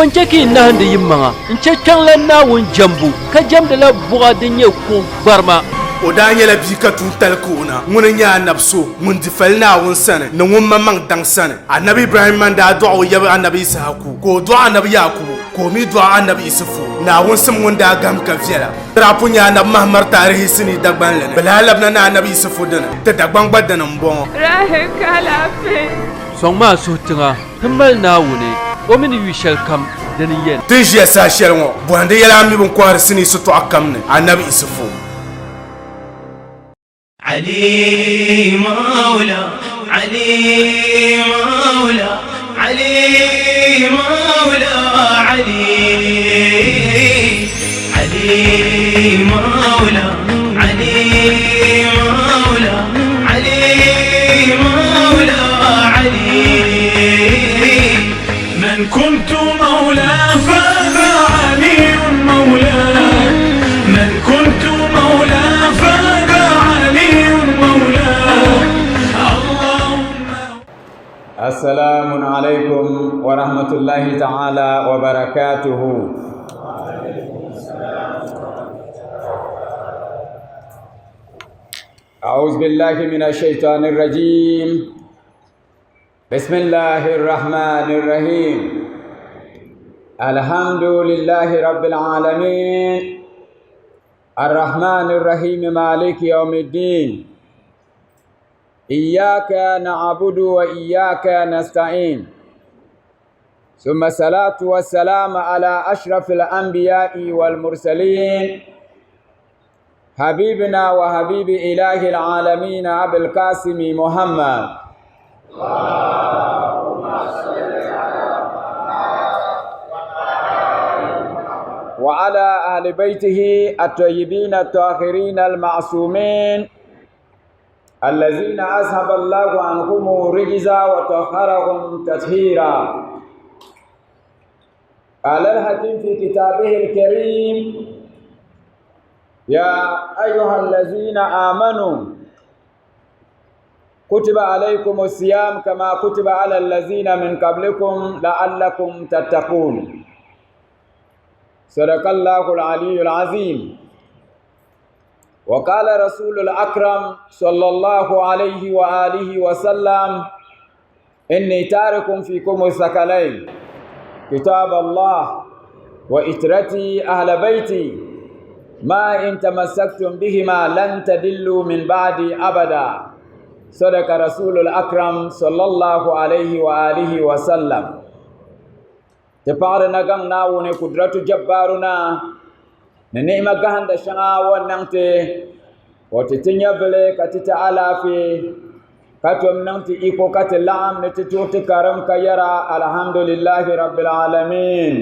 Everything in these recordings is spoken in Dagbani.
Bɔ n-chɛ ka yi nahindi yimaŋa n-chɛ kpiɔŋlan Naawuni jɛmbu, ka jɛmdila buɣa din nyɛ kuɣ gbarima? O daa nyɛla bia ka tuuntali ka o na. Ŋuni n-nyɛ anabi so ŋun di fali Naawuni sani ni ŋun maŋmaŋ daŋ sani. Anabi Ibrahimma n-daa dɔɣi o yaba anabi Yisahaku, ka o dɔɣi anabi Yaakubu, ka o mi dɔɣi anabi Isufu. Naawuni sim ŋun daa gahim ka viɛla. Ti daa pun nya anabi Mahamar taarihi sinii Dagbanli ni. Bɛ lahi labina ni anabi Isufu dini. Ti Dagbaŋ gba dini m-bɔŋɔ. Rahi ka alaafee. Sɔŋmi a suhu tiŋa ti mali Naawuni, o mi ni yu shɛlikam dini n-yɛn. Ti ni ʒiya saha shɛli ŋɔ, bɔhindi yɛla a mi bɛ ni kɔhiri sinii sitɔɣu kam ni, Anabi Isufu. Ali Maula Ali Maula Ali Maula Ali Ali Maula Ali Maula Ali Maula Ali من كنت مولاه فهذا علي مولاه من كنت مولاه فهذا علي مولاه اللهم السلام عليكم ورحمة الله تعالى وبركاته. أعوذ بالله من الشيطان الرجيم. بسم الله الرحمن الرحيم. الحمد لله رب العالمين. الرحمن الرحيم مالك يوم الدين. إياك نعبد وإياك نستعين. ثم الصلاة والسلام على أشرف الأنبياء والمرسلين حبيبنا وحبيب إله العالمين أبي القاسم محمد. وعلى أهل بيته الطيبين الطاهرين المعصومين الذين أذهب الله عنهم الرجز وطهرهم تطهيرا. قال الحكيم في كتابه الكريم: يا أيها الذين آمنوا كتب عليكم الصيام كما كتب على الذين من قبلكم لعلكم تتقون. صدق الله العلي العظيم. وقال رسول الأكرم صلى الله عليه وآله وسلم: إني تارك فيكم الثقلين، كتاب الله وإترتي أهل بيتي، ما إن تمسكتم بهما لن تدلوا من بعدي أبدا. صدق رسول الأكرم صلى الله عليه وآله وسلم. Ti paɣiri na gaŋ Naawuni kudratu jabbaruna ni ni'ima gahinda shɛŋa o ni niŋ ti, o ti ti nyɛvili ka ti ti alaafee, ka tom niŋ ti iko ka ti laɣim ni ti tuhi ti karim ka yɛra alhamdulillahi rabbil alamin.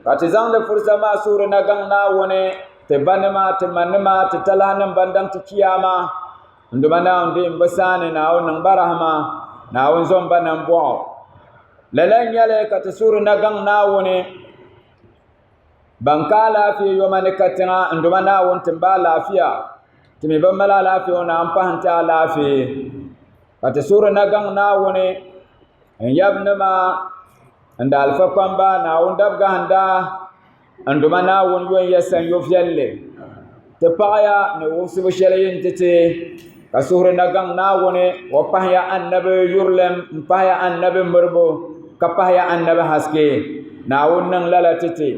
Ka ti zaŋdi fursa maa suhuri na gaŋ Naawuni, ti banima, ti manima, ti talahinim ban daŋ ti chiyaama, n Duuma Naawuni di m-bi saani, Naawuni niŋ ba rahima, Naawuni zom ba nambɔɣu. Lala n-nyɛ li ka ti suhuri na gaŋ Naawuni ban ka alaafee yoma ni katiŋa, n Duuma Naawuni tim ba alaafia, ti mi bi mali alaafee o naan pahi n-ti alaafee. Ka ti suhuri na gaŋ Naawuni n yabinima, n daalifa kpamba, Naawuni dabgahinda, N Duuma Naawuni yo n-ya sanyo viɛlli. Ti paɣiya ni wumsibu shɛli yi ni ti ti, ka suhuri na gaŋ Naawuni, o pahiya annabi yurilim, m-pahiya annabi miribu, ka pahiya annabi haske. Naawuni niŋ lala ti ti.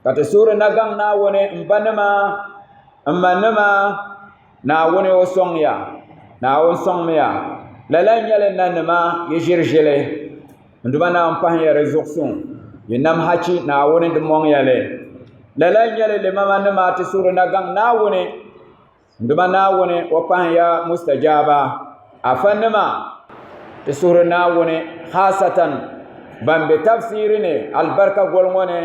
Ka ti suhuri na gaŋ Naawuni, m banima, m manima, Naawuni o sɔŋ ya. Naawuni sɔŋmi ya. Lala n-nyɛ li nanima, yi ʒiri ʒili. N Duuma Naawuni pahiya di zuɣusuŋ, yi nam hachi Naawuni di mɔŋ ya li. Lala n-nyɛ li limamanima ti suhuri na gaŋ Naawuni. N Duuma Naawuni o pahiya mustajaaba afanima ti suhuri Naawuni khaasatan ban be tafsiiri ni alibarika goli ŋɔ ni.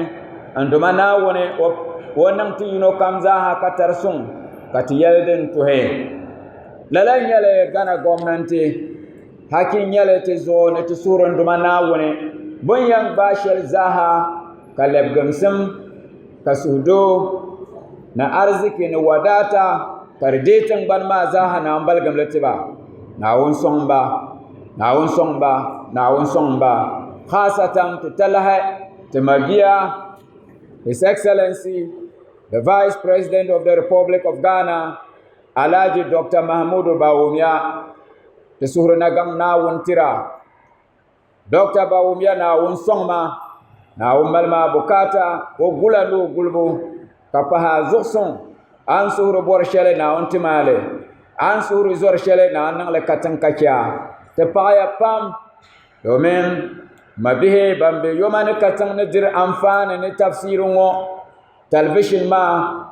N Duuma Naawuni o niŋ ti yino kam zaaha ka tari suŋ ka ti yɛli din tuhi. Lala n-nyɛ li Ghana gomnanti. Haki n-nyɛ li ti zuɣu ni ti suhuri n Duuma Naawuni bɛ ni yɛn gbaai shɛli zaaha ka lɛbigimsim ka suhudoo ni ariziki ni wadaata ka di deei tiŋgbani maa zaaha Naawuni baligim li ti ba. Naawuni sɔŋ ba, Naawuni sɔŋ ba, Naawuni sɔŋ ba. Khasatan ti talahi ti mabia His Excellency the Vice President of the Republic of Ghana Alhaji Dr. Mahmudu Bawumia ti suhuri na gaŋ Naawuni tira. Dr. Bawumia Naawuni sɔŋ ma Naawuni mali ma bukaata o gula ni o gulibu ka pahi a zuɣusuŋ a ni suhuri bɔri shɛli Naawuni ti maa li a ni suhuri zɔri shɛli Naawuni niŋli katiŋ ka chɛ a ti paɣiya pam domin mabihi ban be yoma ni katiŋ ni diri anfaani ni tafsiiri ŋɔ talivishin maa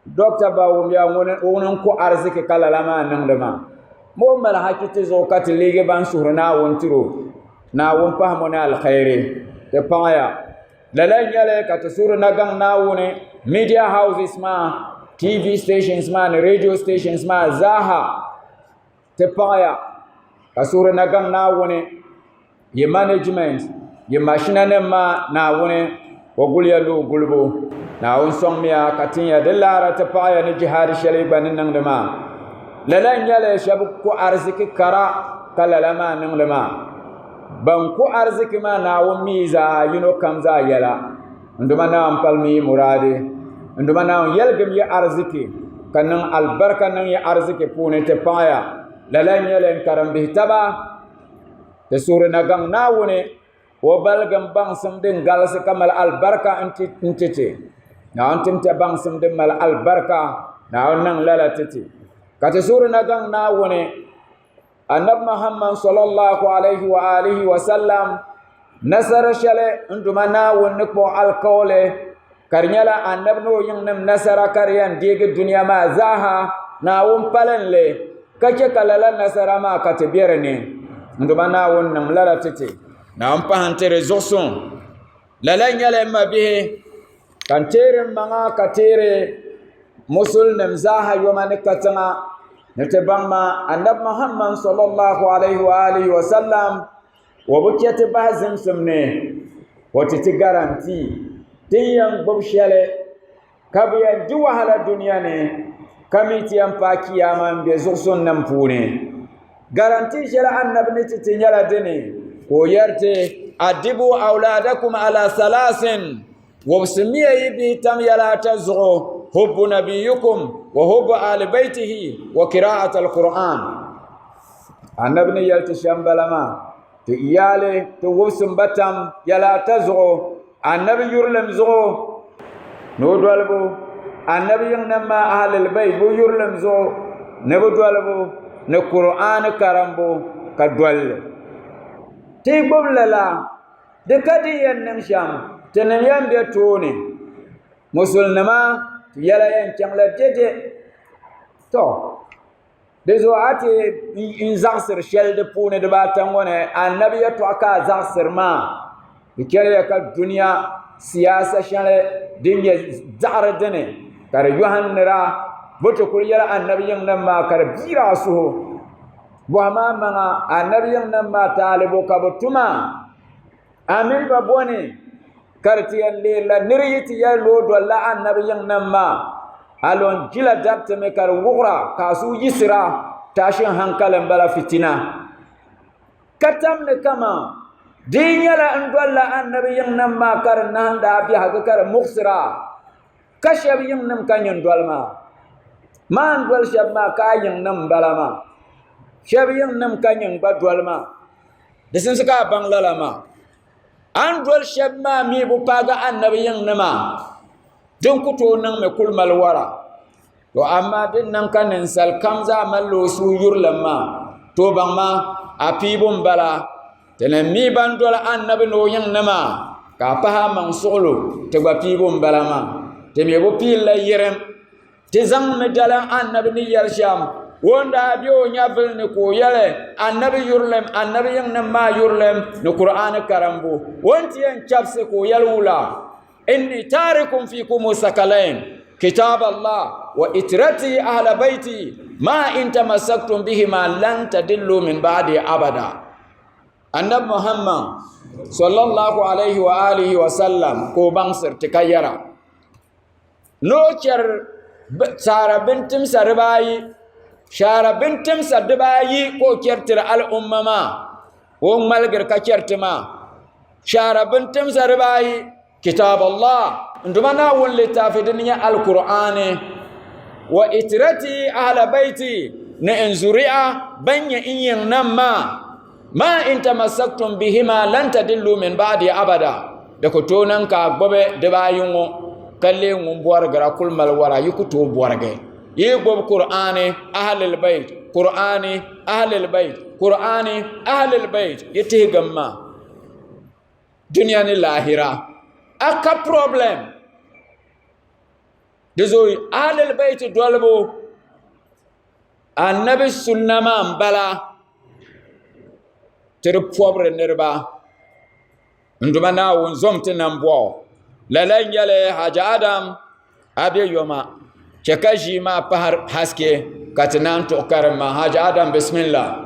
Dɔkta Bawumia ŋuni n-ku ariziki ka lala maa niŋdi maa. Ma o mali haki ti zuɣu ka ti leegi ban suhuri Naawuni tiri o. Naawuni pahim o ni alkhairi. Ti paɣiya. Lala n-nyɛli ka ti suhuri na gaŋ Naawuni media houses maa, TV stations maa ni radio stations maa zaaha. Ti paɣiya ka suhuri na gaŋ Naawuni yi management yi mashina nim maa Naawuni o guliya ni o gulibu Naawuni sɔŋmiya ka tin ya di laara ti paɣiya ni jihaadi shɛli yi gba ni niŋdi maa lala n nyɛli shɛba ku ariziki kara ka lala maa niŋdi maa ban ku ariziki maa Naawuni mi zaa yino kam zaa yɛla n Duuma Naawuni palimi yi muraadi n Duuma Naawuni yɛligim yi ariziki ka niŋ alibarika niŋ yi ariziki puuni ti paɣiya lala n nyɛli n karimbihi taba ti suhuri na gaŋ Naawuni o baligim baŋsim din galisi ka mali alibarika n ti ti Naawuni tim ti baŋsim din mali alibarika Naawuni niŋ lala ti ti ka ti suhuri na gaŋ Naawuni Annabi Muhammad sallallahu alaihi wa alihi wa sallam nasara shɛli n Duuma Naawuni ni kpuɣi alikauli ka di nyɛla annabi ni o yiŋnim nasara ka di yɛn deegi dunia maa zaaha Naawuni palinli ka chɛ ka lala nasara maa ka ti be di ni n Duuma Naawuni niŋ lala ti ti Naawuni pahi n-ti di zuɣusuŋ lala n-nyɛli m mabihi ka n teeri n maŋa ka teeri musulinim zaaha yoma ni katiŋa ni ti baŋ ma annabi Muhammad sallallahu alaihi wa alihi wa sallam o bi chɛ ti bahi zimsim ni o ti ti garanti tin yɛn gbubi shɛli ka bi yɛn di wahala duniya ni ka mi ti yɛn paai kiyama n bɛ zuɣusuŋ nim puuni garanti shɛli annabi ni ti ti nyɛla dini ka o yɛri ti adibu awladakum ala salasin wobisimiya yi bihi tam yɛla ata zuɣu hubbu nabiyukum wa hubbu ali baitihi wa qira'at alquran annabi ni yɛli ti shɛm bala maa ti iyaali ti wobsim ba tam yɛla ata zuɣu annabi yurilim zuɣu ni o dolibu annabi yiŋnim maa ahlil bayt bi yurilim zuɣu ni bi dolibu ni qur'ani karimbu ka dolli ti gbubi lala Di ka di yɛn niŋ shɛm, tinim yɛn be tooni, Musulinima ti yɛla yɛn chaŋla dede. Tɔ! Di zuɣu a ti n zaɣisiri shɛli di puuni dibaata ŋɔ ni, Annabi yɛtɔɣa ka a zaɣisiri maa, di chɛliya ka dunia siyaasa shɛli din nyɛ daɣiri dini ka di yɔhim nira, bɛ ti kuli yɛli Annabi yiŋnim maa ka di biiri a suhu. Bɔhimi a maŋa, anabi yiŋnim maa taali bo ka bɛ tum a? A mini ba bɔni ka di ti yɛn leerila nir yi ti yɛli ni o dolila anabi yiŋnim maa, a lɔn jila daritimi ka di wuɣira ka a suhu yiɣisira tashin hankali m-bala fitina. Ka tam ni kaman di yi nyɛla n dolila anabi yiŋnim maa ka di nahindi a biɛhigu ka di muɣisira ka shɛb yiŋnim ka nyin doli maa. Maa n doli shɛb maa ka a yiŋnim m-bala maa. Shɛb yiŋnim ka nyin gba doli maa. Di simsi ka a baŋ lala maa. A ni doli shɛb maa mi bi paagi anabi yiŋnima, din ku tooi niŋmi kul mali wara. To amaa din niŋ ka ninsal kam zaa malila o suhu yurilim maa, to baŋ ma a piibu m-bala. Tinim mi ban doli annabi ni o yiŋnima, ka a pahi a maŋ suɣilo, ti gba piibu m-bala maa. Ti mi bi piilila yirim. Ti zaŋmi dalim annabi ni yɛli shɛm, o ni daa be o nyɛvili ni ka o yɛli, Annabi yurilim, annabi yiŋnim maa yurilim ni Kur'aani karimbu. O ni ti yɛn chabisi ka o yɛli wula? Inni taarikum fiikum sakalain kitab Allah wa itrati ahla baiti ma in tamassaktum bihima lan tadillu min ba'di abada. Annabi Muhammad sallallahu alaihi wa alihi wa sallam ka o baŋsiri ti ka yɛra ni o chɛri saara bintimsa dibaayi shaara bintimsa dibaayi ka o chɛri tiri al'umma maa ka o ŋmaligiri ka chɛri ti maa. Shahara bintimsa dibaayi, Kitaab Allah, n Duuma Naawuni litaafi din nyɛ Alkur'aani, wa itirati ahla bayti, ni n zuri'a ban nyɛ n yiŋ nam maa, ma in tamassaktum bihima lan tadillu min ba'di abada, di ku tooi niŋ ka a gbubi dibaayi ŋɔ ka leei ŋun bɔrigira kuli mali wara, yi ku tooi bɔrigi. Yi gbubi Kur'aani, ahlil bayt, Kur'aani, ahlil bayt, Kur'aani, ahlil bayt, yi tihigim ma. Dunia ni lahira a ka problem di zuɣu ahlil bayt dolibu anabi sunna maa n bala ti di pobiri niriba n Duuma Naawuni zom ti nambɔɣu lala n nyɛli Haji Adam a be yoma chɛ ka ʒii maa pahi haske ka ti naan tuɣi karim maa. Haji Adam bismillah.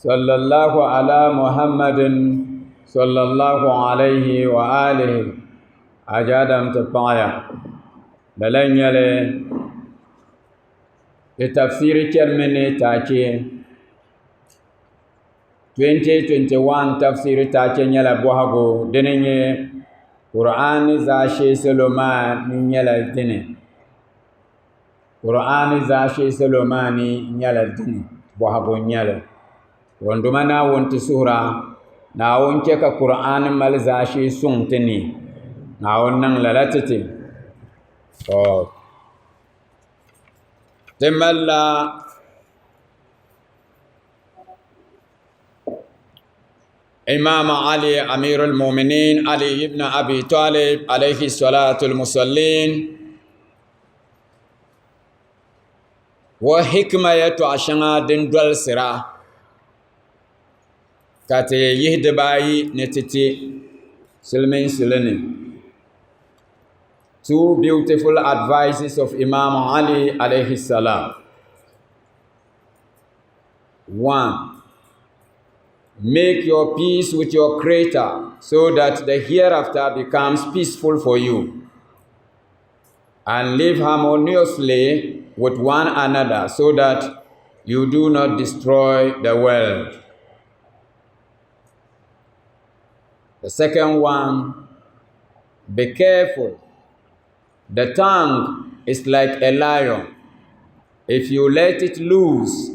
Sallallahu ala Muhammadin sallallahu alayhi wa alihi. Ajaadam ti paɣaya. Lala n-nyɛ li di tafsiiri chanimi ni taachi 2021 tafsiiri taachi nyɛla bɔhigu dini nyɛ Qur'aani zaashee salo maa ni nyɛla dini. Qur'aani zaashee salo maa ni nyɛla dini bɔhigu n-nyɛ li. Ŋun Duuma Naawuni ti suhira, Naawuni chɛ ka Qur'aani mali zaashee suŋ ti ni. Naawuni niŋ lala ti ti. To ti malila Imam Ali Amirul Muminin Ali ibn Abi Talib alayhi salatul musallin wa hikma yɛtɔɣa shɛŋa din dolisira ka ti yihi dibaayi ni ti ti silimiinsili ni. Two beautiful advices of Imam Ali alayhi salam. 1. Make your peace with your Creator so that the hereafter becomes peaceful for you. And live harmoniously with one another so that you do not destroy the world. The second one, be careful. The tongue is like a lion. If you let it loose,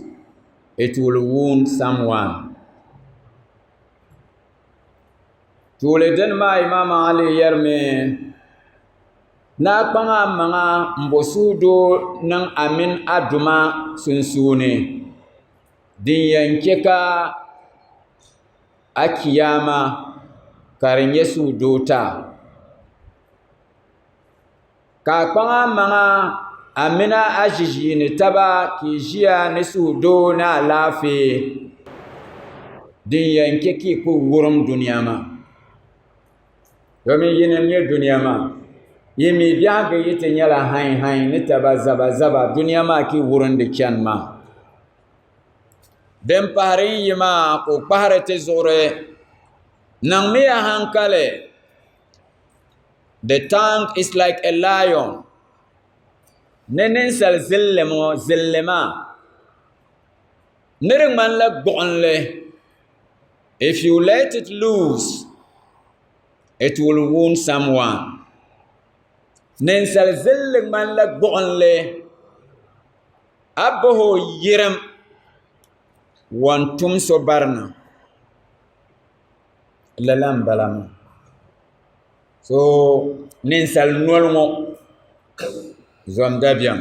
it will wound someone. Tuuli dini maa Imam Ali yɛrimi ni a kpaŋ a maŋa n-bo suhudoo niŋ a mini a Duuma sunsuuni din yɛn chɛ ka a Chiyaama ka di nyɛ suhudoo ti a. Ka a kpaŋ a maŋa a mini a ʒiʒiinitaba ka yi ʒiya ni suhudoo ni alaafee din yɛn chɛ ka yi ku wurim dunia maa. Domin yinim nyɛ dunia maa, yi mi biɛhigu yi ti nyɛla hainhain ni taba zabazaba dunia maa ka yi wurindi chani maa. Din pahiri n yi maa ka o kpahiri ti zuɣuri, niŋmiya hankali. The tongue is like a lion. Ni ninsal zilli ŋɔ zilli maa ni di ŋmanila gbuɣinli. If you let it loose, it will wound someone. Ninsal zilli ŋmanila gbuɣinli. A bahi o yirim wan tum so barina. Lala n-bala maa. So ninsal noli ŋɔ zom dabiɛm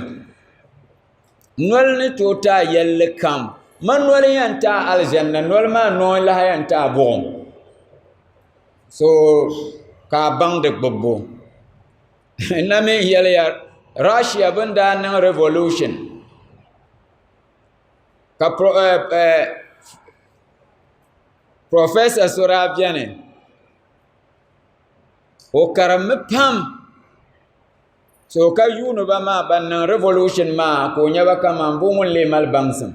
noli ni tooi ti a yɛlli kam ma noli yɛn ti a alizanna noli maa noo n lahi yɛn ti a buɣum so ka a baŋ di gbubbu n na mii yɛliya Russia bin daa niŋ revolution ka professor so daa biɛni O karimmi pam so ka yuuni ba maa ban niŋ revolution maa ka o nyɛ ba kamani bɛ ŋun lee mali baŋsim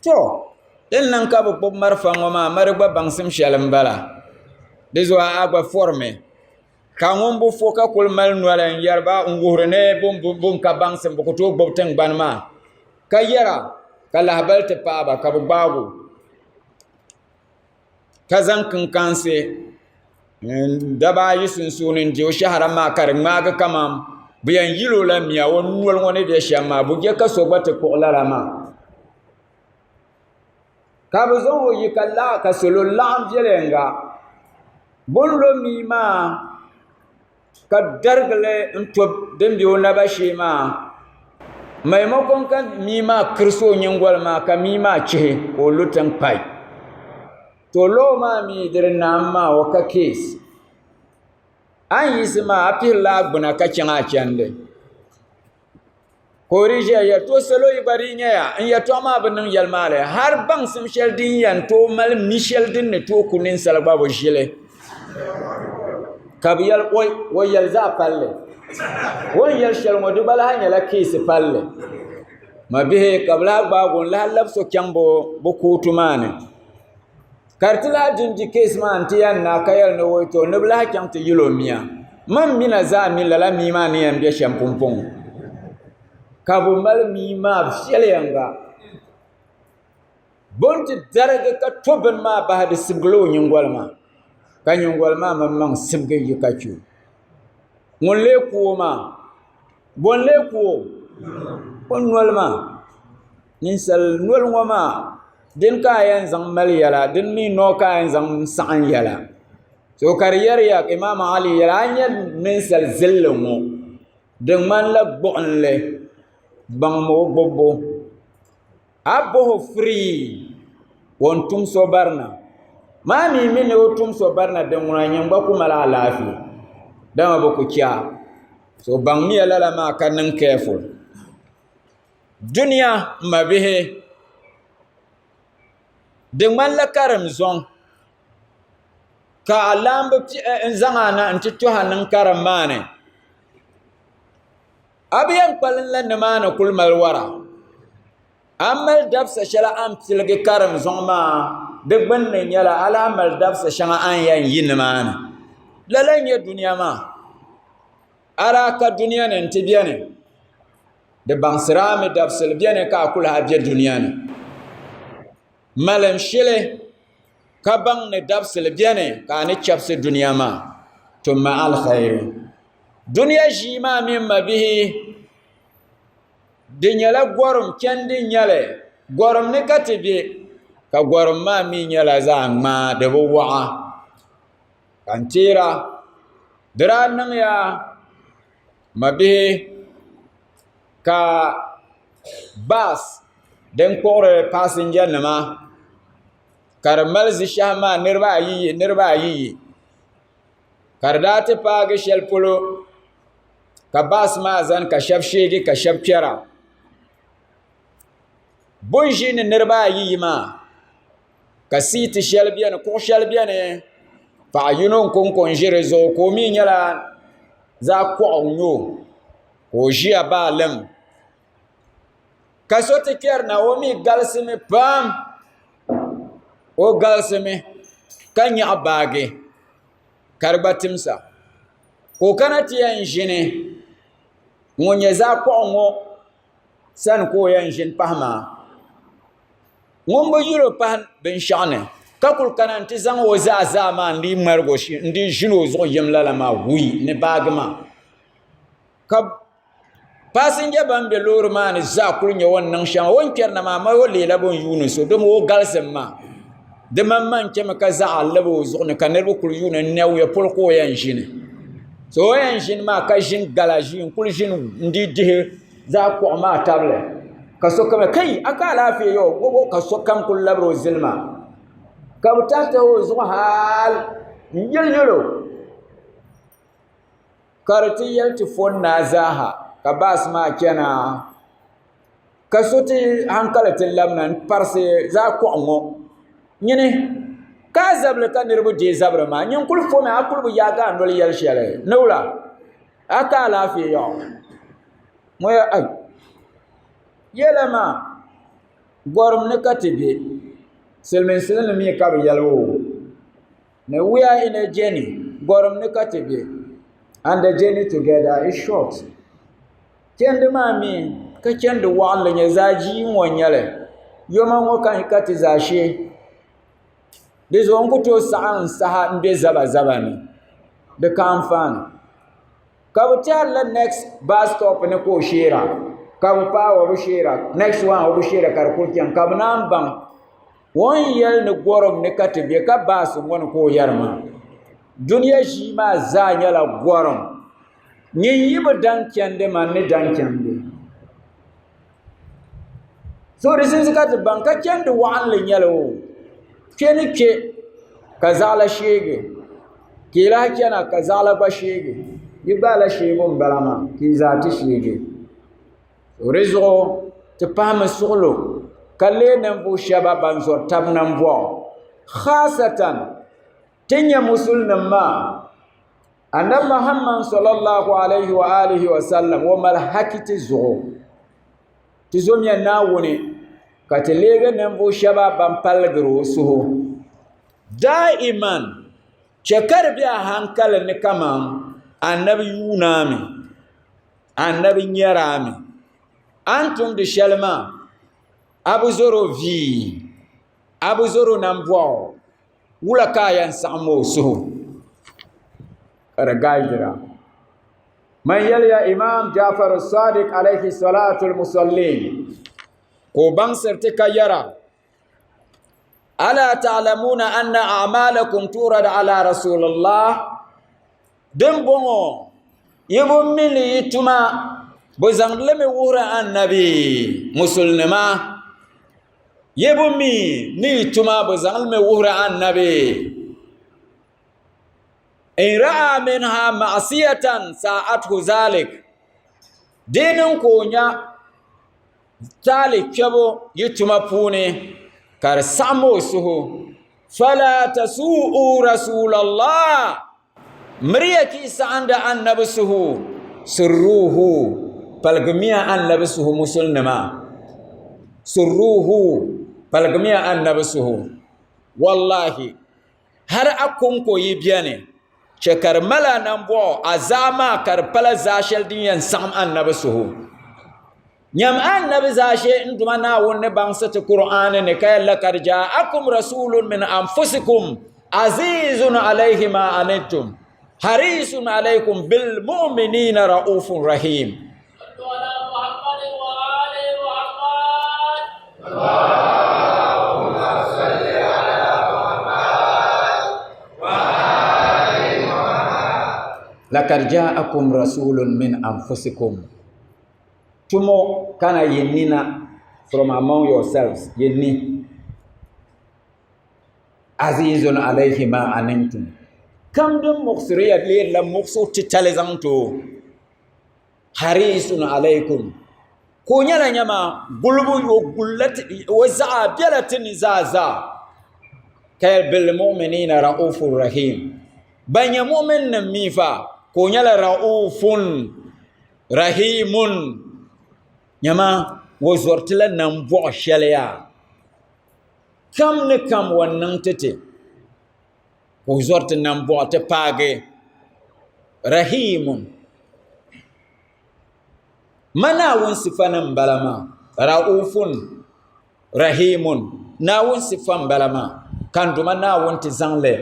to din niŋ ka bi gbubi marafa ŋɔ maa mali gba baŋsim shɛli n bala di zuɣu a gba forimi ka ŋun bi fo ka kuli mali noli n yɛri ba n wuhiri ni bin ka baŋsim bi ku tooi gbubi tingbani maa ka yɛra ka lahabali ti paai ba ka bi gbaagi o. Ka zaŋ kinkansi daba ayi sunsuuni n di o shɛhira maa ka di ŋmaagi kamani bi yɛn yili o la mia o noli ŋɔ ni bɛ shɛm maa bi je ka so gba ti kpuɣi lala maa ka bi zaŋ o yi ka salo laɣam viɛnyɛlinga bi ni lo mii maa ka darigili n to din bɛ o naba shee maa maimakon ka mii maa kirisi o nyingoli maa ka mii maa chihi ka o lu tiŋ pai to loo maa mii di di naam maa o ka kees a ni yiɣisi maa a pihirila a gbuna ka chɛŋ a chɛndi Ka o di ʒiya yɛli, To salo yi gba di nyɛya n yɛtɔɣa maa bi niŋ yɛlimaŋli, hal baŋsim shɛli din yɛn tooi mali mi shɛli din ni tooi ku ninsal gba bi ʒili. Ka bɛ yɛli, Oi, o yɛli zaɣ palli. O ni yɛli shɛli ŋɔ di gba lahi nyɛla keesi palli. Ma bihi ka bi lahi gbaagi o n lahi labi so chaŋ bi kootu maa ni ka di ti lahi dindi keesi maa n ti yɛn naai ka yɛli ni woi to ni bi lahi chaŋ ti yili o mia. Man mina zaa mi lala mia maa ni yɛn bɛ shɛm pumpɔŋɔ ka bi mali mia maa viɛnyɛlinga. Bɛ ni ti darigi ka to bini maa bahi di sibigila o nyingoli maa ka nyingoli maa maŋmaŋ sibigi yi ka chɛ o. Ŋun lee ku o maa Bɔ n-lee ku o? O noli maa. Ninsal noli ŋɔ maa, dini ka a yɛn zaŋ mali yɛla, dini mi noo ka a yɛn zaŋ saɣim yɛla. So ka di yɛriya ka Imaam Ali yɛli a nya ninsal zilli ŋɔ, di ŋmanila gbuɣinli baŋmi o gbubbu. A bɔh o firii o ni tum so barina. Maa mi mi ni o tum so barina din ŋuna nyin gba ku mali alaafee dama bɛ ku chɛ a. So baŋmiya lala maa ka niŋ careful. Dunia m mabihi di ŋmanila karim zɔŋ ka a laamba n zaŋ a na nti tɔhi a niŋ karim maa ni. A bi yɛn kpalim la nimaani kuli mali wara. A ni mali dabisa shɛli a ni piligi karim zuŋ maa, di gbunni nyɛla a lahi mali dabisa shɛŋa a ni yɛn yi nimaani. Lala n-nyɛ dunia maa. A daa ka dunia ni nti beni, di baŋsiri a mi dabisili beni ka a ku lahi be dunia ni. Malim shili ka baŋ ni dabisili beni ka a ni chɛbisi dunia maa, tummi alkhairi. Dunia ʒii maa mini mabihi di nyɛla gɔrim chɛndi n-nyɛ li. Gɔrim ni ka ti be ka gɔrim maa mi nyɛla zaɣ ŋmaa di bi waɣa ka n teera di daa niŋya mabihi ka baas din kpuɣiri paasinja nima ka di mali zishɛhi maa niriba ayiyi niriba ayiyi Ka di daa ti paagi shɛli polo ka baas maa zani ka shɛba sheegi ka shɛba kpɛra bɛ ni ʒiini niriba ayi yi maa ka siiti shɛli beni kuɣ shɛli beni paɣa yino n-kɔŋko n-ʒi di zuɣu ka o mi nyɛla zaɣ kɔɣu n-nyɛ o ka o ʒiya baalim ka so ti kpɛri na o mi galisimi pam o galisimi ka nyaɣi baaji ka di gba timsa ka o kana ti yɛn ʒini ŋun nyɛ zaɣ koɣu ŋɔ sani ka o yɛn ʒini pahi maa ŋun bi yuli pahi binshaɣu ni ka kuli kana n ti zaŋ o zaa zaa maa n dii ʒili o zuɣu yim lala maa wui ni baaji maa ka Paasinja ban be loori maa ni zaa kuli nyɛ o ni niŋ shɛm o ni kpɛri na maa amaa o leela bɛ ni yuuni so domi o galisim maa di maŋmaŋ chɛmi ka zaɣa labi o zuɣu ni ka niriba kuli yuuni n-nɛwuya polo ka o yɛn ʒini so o yɛn ʒini maa ka ʒini gala ʒii n-kuli ʒini n-dii dihi zaɣ kuɣu maa tabili ka sokam yɛli kai a ka alaafee yo ka sokam kuli labiri o zilima ka bɛ tahi tahi o zuɣu hali n-yili yɛli o. Ka di ti yɛli ti fo naa zaaha ka baas maa chana ka so ti hankali ti labina n-parisi zaɣ kɔɣu ŋɔ nyini ka a zabili ka niriba deei zabiri maa nyin kuli fomi a kuli bi yaagi a noli yɛli shɛli ni wula a ka alaafee yaɣi ŋɔ ya ai yɛla maa gɔrim ni ka ti be silimiinsili ni mi ka bɛ yɛli o. Ni we are in a journey, gɔrim ni ka ti be, and the journey together is short. Chɛndi maa mi ka chɛndi waɣinli nyɛ zaa jii ŋɔ n-nyɛ li. Yoma ŋɔ ka ka ti zaa shee. Di zuɣu n ku tooi saɣim n saha m-be zaba zaba ni. Di ka anfaani. Ka bɛ tɛhirila next bus stop ni ka o sheera ka bɛ paai o bi sheera next one o bi sheera ka di kuli chaŋ ka bɛ naan baŋ O ni yɛli ni gɔrim ni ka ti be ka baasi ŋɔ ni ka o yɛri maa, dunia ʒii maa zaa nyɛla gɔrim. Nyin yi bi daŋ chandi man ni daŋ chandi. So di simsi ka ti baŋ ka chandi waɣinli nyɛli o kpe ni kpe ka zaɣila sheegi ka yi lahi chana ka zaɣila gba sheegi yi gbaala sheebu m-bala maa ka yi zaa ti sheegi. Di zuɣu ti pahimi suɣulo ka leei ninvuɣu shɛba ban zɔri tabi nambɔɣu khaasatan ti ni nyɛ musulinim maa Anabi Muhammad sallallahu alayhi wa alihi wa sallam o mali haki ti zuɣu. Ti zomiya Naawuni ka ti leegi ninvuɣ shɛba ban paligiri o suhu. Daa'iman, chɛ ka di be a hankali ni kaman anabi yuuni a mi, anabi nyɛri a mi. A ni tumdi shɛli maa, a bi zɔr o vii, a bi zɔr o nambɔɣu, wula ka a yɛn saɣim o suhu ka di gaadira? Man yɛliya Imam Jafar Sadiq alayhi salatu al-musallin ka o baŋsiri ti ka yɛra ala ta'lamuna anna a'malakum turad ala rasulillah din bɔŋɔ yi bi mi ni yi tuma bi zaŋdi li mi wuhiri annabi musulnima yi bi mi ni yi tuma bi zaŋdi li mi wuhiri annabi in ra'a minha ma'siyatan sa'athu zalik di niŋ ka o nya taali kpɛbu yi tuma puuni ka di saɣim o suhu fala tasu'u rasulallah miriya ka yi saɣindi annabi suhu sirruhu paligimiya annabi suhu musulinima sirruhu paligimiya annabi suhu wallahi Hal a kɔŋko yi beni, chɛ ka di mal a nambɔɣu, a zaa maa ka di pala zaa shɛli din yɛn saɣim annabi suhu. Nyam annabi zaashee n Duuma Naawuni ni baŋsi ti Kur'aani ni ka yɛli, Lakad ja'akum rasulun min anfusikum azizun alayhi ma anittum harisun alaykum bil mu'minina ra'ufun rahim. Lakad ja'akum rasulun min anfusikum tumo kana yennina from among yourselves yenni azizun alayhi ma anantum kam din muɣisiri ya leerila muɣisigu titali zaŋ ti o harisun alaikum ka o nyɛla nyama gulibu o gulla o zaɣa bɛla ti ni zaa zaa ka yɛli bil mu'minina ra'ufur rahim ban nyɛ mu'min nim mi fa ka o nyɛla ra'ufun rahimun nyama o zɔritila nambɔɣu shɛli yaa kam ni kam o ni niŋ ti ti ka o zɔri ti nambɔɣu ti paagi rahimun ma Naawuni sifa nim n-bala maa ra'ufun rahimun Naawuni sifa n-bala maa ka n Duuma Naawuni ti zaŋ li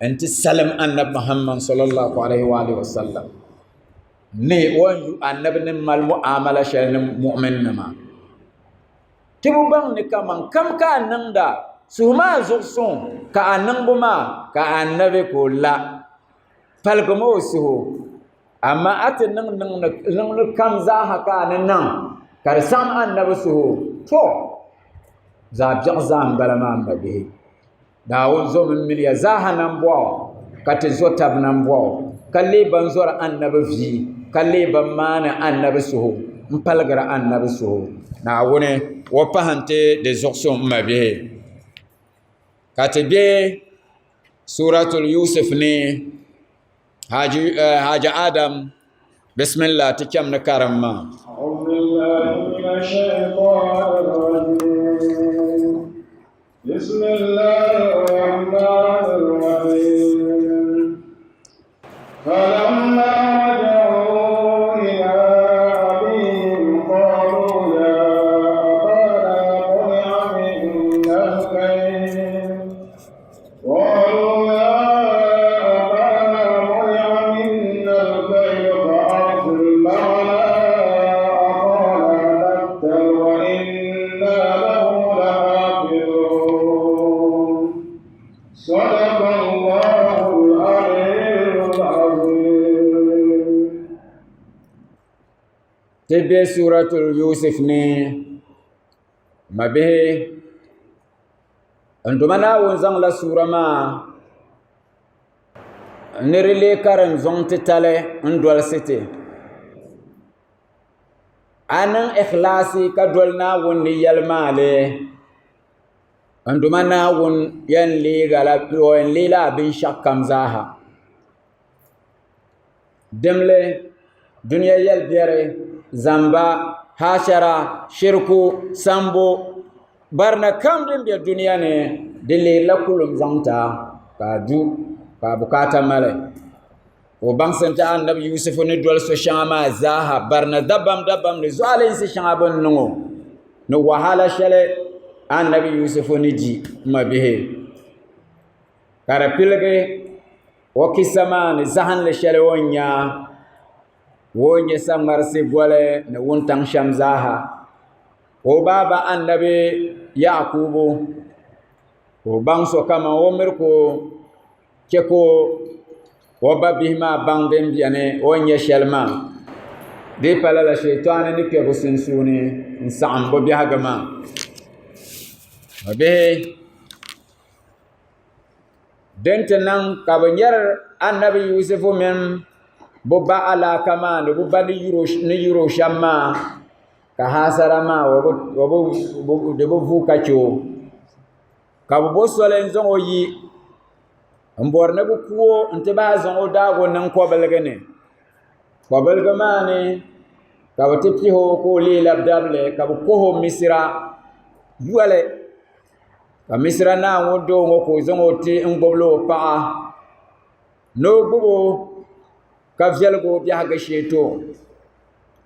n-ti salim Anabi Muhammad sallallahu alaihi wa alihi wa sallam ni o ni yu Anabi ni mali mu'amala shɛli ni mu'min nima. Ti bi baŋ ni kaman kam ka a niŋda, suhu maa zuɣusuŋ ka a niŋbu maa ka annabi ka o la. Paligimi o suhu, amaa a ti niŋ niŋli kam zaaha ka a ni niŋ ka di saɣim annabi suhu, to zaɣ biɛɣu zaa m-bala maa m mabihi. Naawuni zomi m mini ya zaaha nambɔɣu, ka ti zo tab nambɔɣu, ka leei ban zɔri Annabi vi, ka leei ban maani Annabi suhu, m-paligiri Annabi suhu. Naawuni o pahi n-ti di zuɣusuŋ m mabihi. Ka ti be Suuratul Yusuf ni, Haji, eh, Haji Adam, Bismillah, ti cham ni karim maa. بسم الله الرحمن الرحيم فلما رجعوا إلى أبيهم قالوا يا أبانا منع منا الكيل قالوا يا أبانا منع منا الكيل فأرسل معنا أخانا نكتل وإنا له لحافظون صدق الله العلي العظيم Ti be Suratul Yusuf ni mabihi n Duuma Naawuni zaŋla suura maa ni di lee karim zuŋ titali n-dolisi ti. A niŋ ikhlaasi ka doli Naawuni ni yɛli maa li, n Duuma Naawuni yɛn leela a binshɛɣu kam zaaha. Dimli, dunia yɛlibiɛri, zamba. hashara, shirku, sambo, barina kam din be dunia ni di leerila kulum zaŋ ti a ka a du ka a bukaata mali. Ka o baŋsi n-ti Annabi Yusufu ni doli so shɛŋa maa zaaha barina dabam dabam ni zualinsi shɛŋa bɛ ni niŋ o ni wahala shɛli Annabi Yusufu ni di m ma bihi. Ka di piligi o kisa maa ni zahinli shɛli o ni nya o ni nya saŋmarisi goli ni wuntaŋ shɛm zaaha. Ka o baaba Annabi Yakubu ka o baŋ so kaman o miri ka o chɛ ka o ba bihi maa baŋ din beni o ni nya shɛli maa. Di yi pa lala shɛitaani ni kpe bɛ sunsuuni n-saɣim bɛ biɛhigu maa. Bɛ bihi din ti niŋ ka bɛ nyari Annabi Yusufu mini bɛ ba alaaka maa ni bɛ ba ni yuri o shɛm maa, ka haasara maa di bi vuui ka chɛ o. Ka bɛ bo soli n-zaŋ o yi m-bɔri ni bɛ ku o nti bahi zaŋ o daagi o niŋ kɔbiligi ni. Kɔbiligi maa ni ka bɛ ti pihi o ka o leei labidabili ka bɛ kɔhi o Misira yoli. Ka Misira naa ŋɔ doo ŋɔ ka o zaŋ o ti n-gbubi la o paɣa ni o gbubi o ka viɛligi o biɛhigu shee ti o.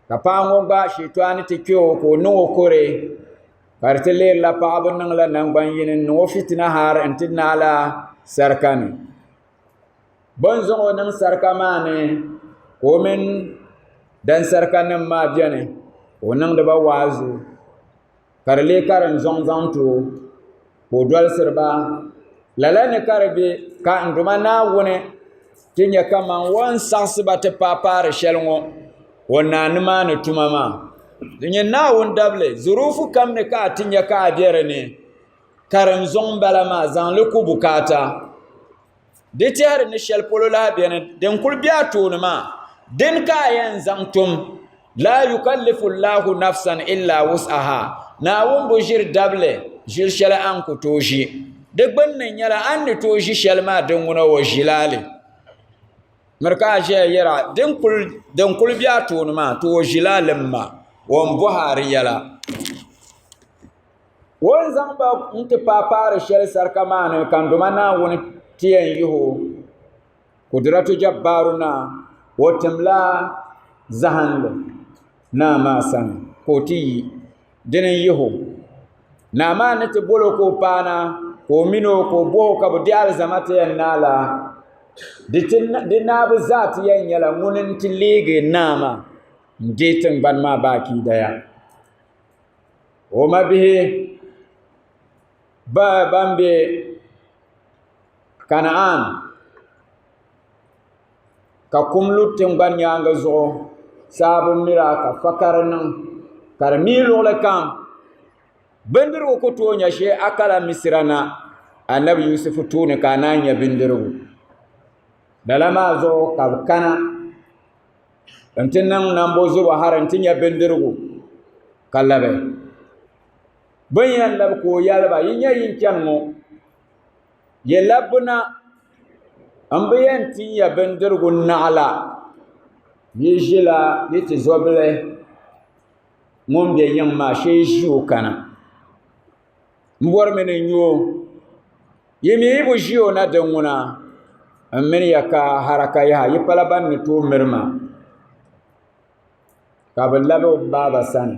Ka paɣa ŋɔ gba shitoɣu ti kpɛ o ka o niŋ o kore ka di ti lihirila paɣaba niŋla nangbani yini n niŋ o fitina hari n ti naala sarika ni bi ni zaŋ o niŋ sarika maa ni ka o mini dan sarika nim maa biɛni ka o niŋdi ba waazu ka di lee karim zɔŋ zaŋ ti o ka o dolisiri ba. Lala ni ka di be ka n Duuma Naawuni ti nya kaman o ni saɣisi ba ti paai paari shɛli ŋɔ o naai nimaani tuma maa. Di nyɛ Naawuni dabili zuruufu kam ni ka a ti nya ka a be di ni. Karim zɔŋ m-bala maa, zaŋ li ku bukaata. Di tɛhiri ni shɛli polo lahi beni din kuli be a tooni maa, dini ka a yɛn zaŋ tum. Laa yukallifu Allahu nafsan illa wus'aha, Naawuni bi ʒiri dabili ʒili shɛli a ni ku tooi ʒi. Di gbunni nyɛla a ni ni tooi ʒi shɛli maa din ŋuna o ʒila li. Miri ka a ʒiya yɛra din kuli be a tooni maa to o ʒila li m-ma, o ni bɔhi a di yɛla. O ni zaŋ ba n-ti paai paari shɛli sarika maa ni ka n Duuma Naawuni ti yɛn yihi o Kudiratu Jabbaaru na, o timla zahinli naa maa sani ka o ti yi dini n-yihi o. Naa maa ni ti bol o ka o paai na ka o mini o ka o bɔh o ka bɛ di alizama ti yɛn naai la, di naabu zaa ti yɛn nyɛla ŋuni n-ti leegi naa maa n-deei tiŋgbani maa baakidaya. O mabihi ban be Kanaan ka kum lu tiŋgbani nyaaŋa zuɣu saa bi mira ka fakari niŋ ka di mii luɣili kam bindirigu ku tooi nya shee a kala Misira na Anabi Yusufu tooni ka a naan nya bindirigu lala maa zuɣu ka bi kana n ti niŋ nambo zubu hari n ti nya bindirigu ka labi bɛ ni yɛn labi ka o yɛli ba yi nya yin chani ŋɔ yi labbuna n bi yɛn tin ya bindirigu naɣila yi ʒila yi tizɔbili ŋun be yiŋ maa shee ʒi o kana m bɔrimi ni n nya o yi mi yi bi ʒi o na din ŋuna m mini ya ka haraka yaha yi pala ban ni tooi miri ma ka bɛ labi o baaba sani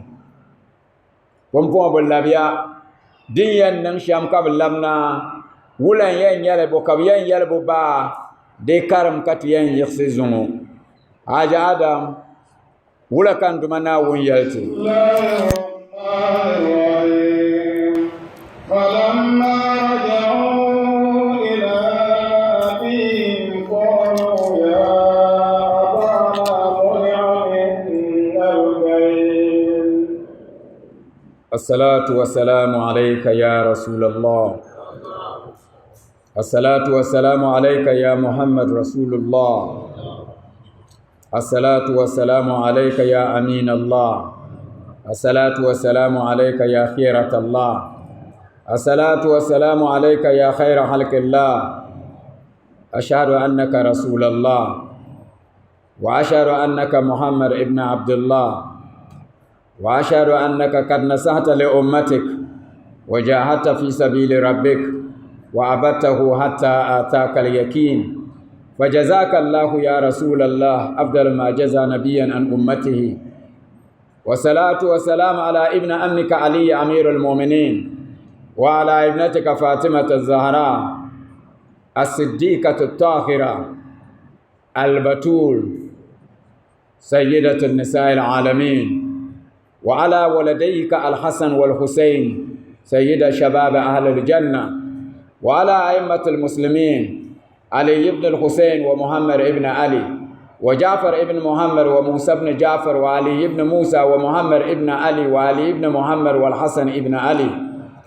pumpɔŋɔ bɛ labiya din yɛn niŋ shɛm ka bɛ labina wula n-yɛn nyɛli bɔ ka bɛ yɛn yɛli bɛ baa di karim ka ti yɛn yiɣisi zuŋɔ Haji Adam wula ka n Duuma Naawuni yɛli ti? الصلاة والسلام عليك يا رسول الله الصلاة والسلام عليك يا محمد رسول الله الصلاة والسلام عليك يا أمين الله الصلاة والسلام عليك يا خيرة الله الصلاة والسلام عليك يا خير خلق الله أشهد أنك رسول الله وأشهد أنك محمد ابن عبد الله. وأشهد أنك قد نصحت لأمتك وجاهدت في سبيل ربك وعبدته حتى آتاك اليقين. فجزاك الله يا رسول الله أفضل ما جزى نبيا عن أمته. والصلاة والسلام على ابن أمك علي أمير المؤمنين، وعلى ابنتك فاطمة الزهراء الصديقة الطاهرة البتول سيدة النساء العالمين، وعلى ولديك الحسن والحسين سيد شباب أهل الجنة، وعلى أئمة المسلمين علي بن الحسين ومحمد ابن علي وجعفر ابن محمد وموسى بن جعفر وعلي بن موسى ومحمد ابن علي وعلي بن محمد والحسن ابن علي،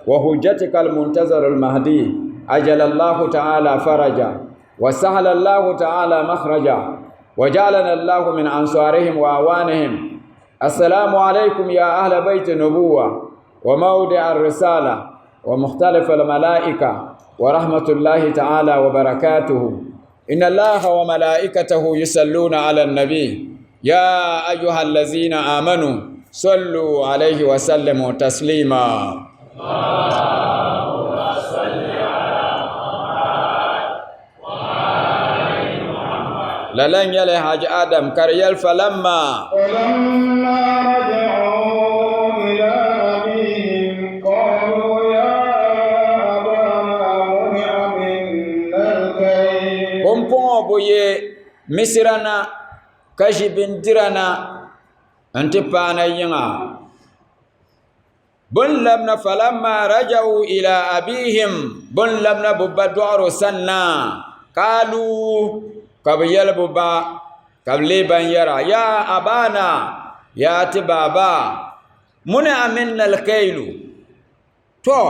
وحجتك المنتظر المهدي أجل الله تعالى فرجا وسهل الله تعالى مخرجا وجعلنا الله من أنصارهم وأعوانهم. السلام عليكم يا أهل بيت النبوة وموضع الرسالة ومختلف الملائكة ورحمة الله تعالى وبركاته. إن الله وملائكته يصلون على النبي يا أيها الذين آمنوا صلوا عليه وسلموا تسليما. اللهم صل على محمد وآل محمد. للن يلي حاج آدم كريل فلما رجعوا إلى أبيهم قالوا يا أبانا منع منا الكيل. Pumpɔŋɔ bɛ ye Misira na ka ʒi bindira na nti paana yiŋa. Bɛ ni labina falamma raja'u ila abihim, bɛ ni labina bɛ ba dɔɣiro sanna, kaalu ka bɛ yɛli bɛ ba, ka bɛ leei ban yɛra, ya abana, ya ti baaba, muni'a minna alkailu. To,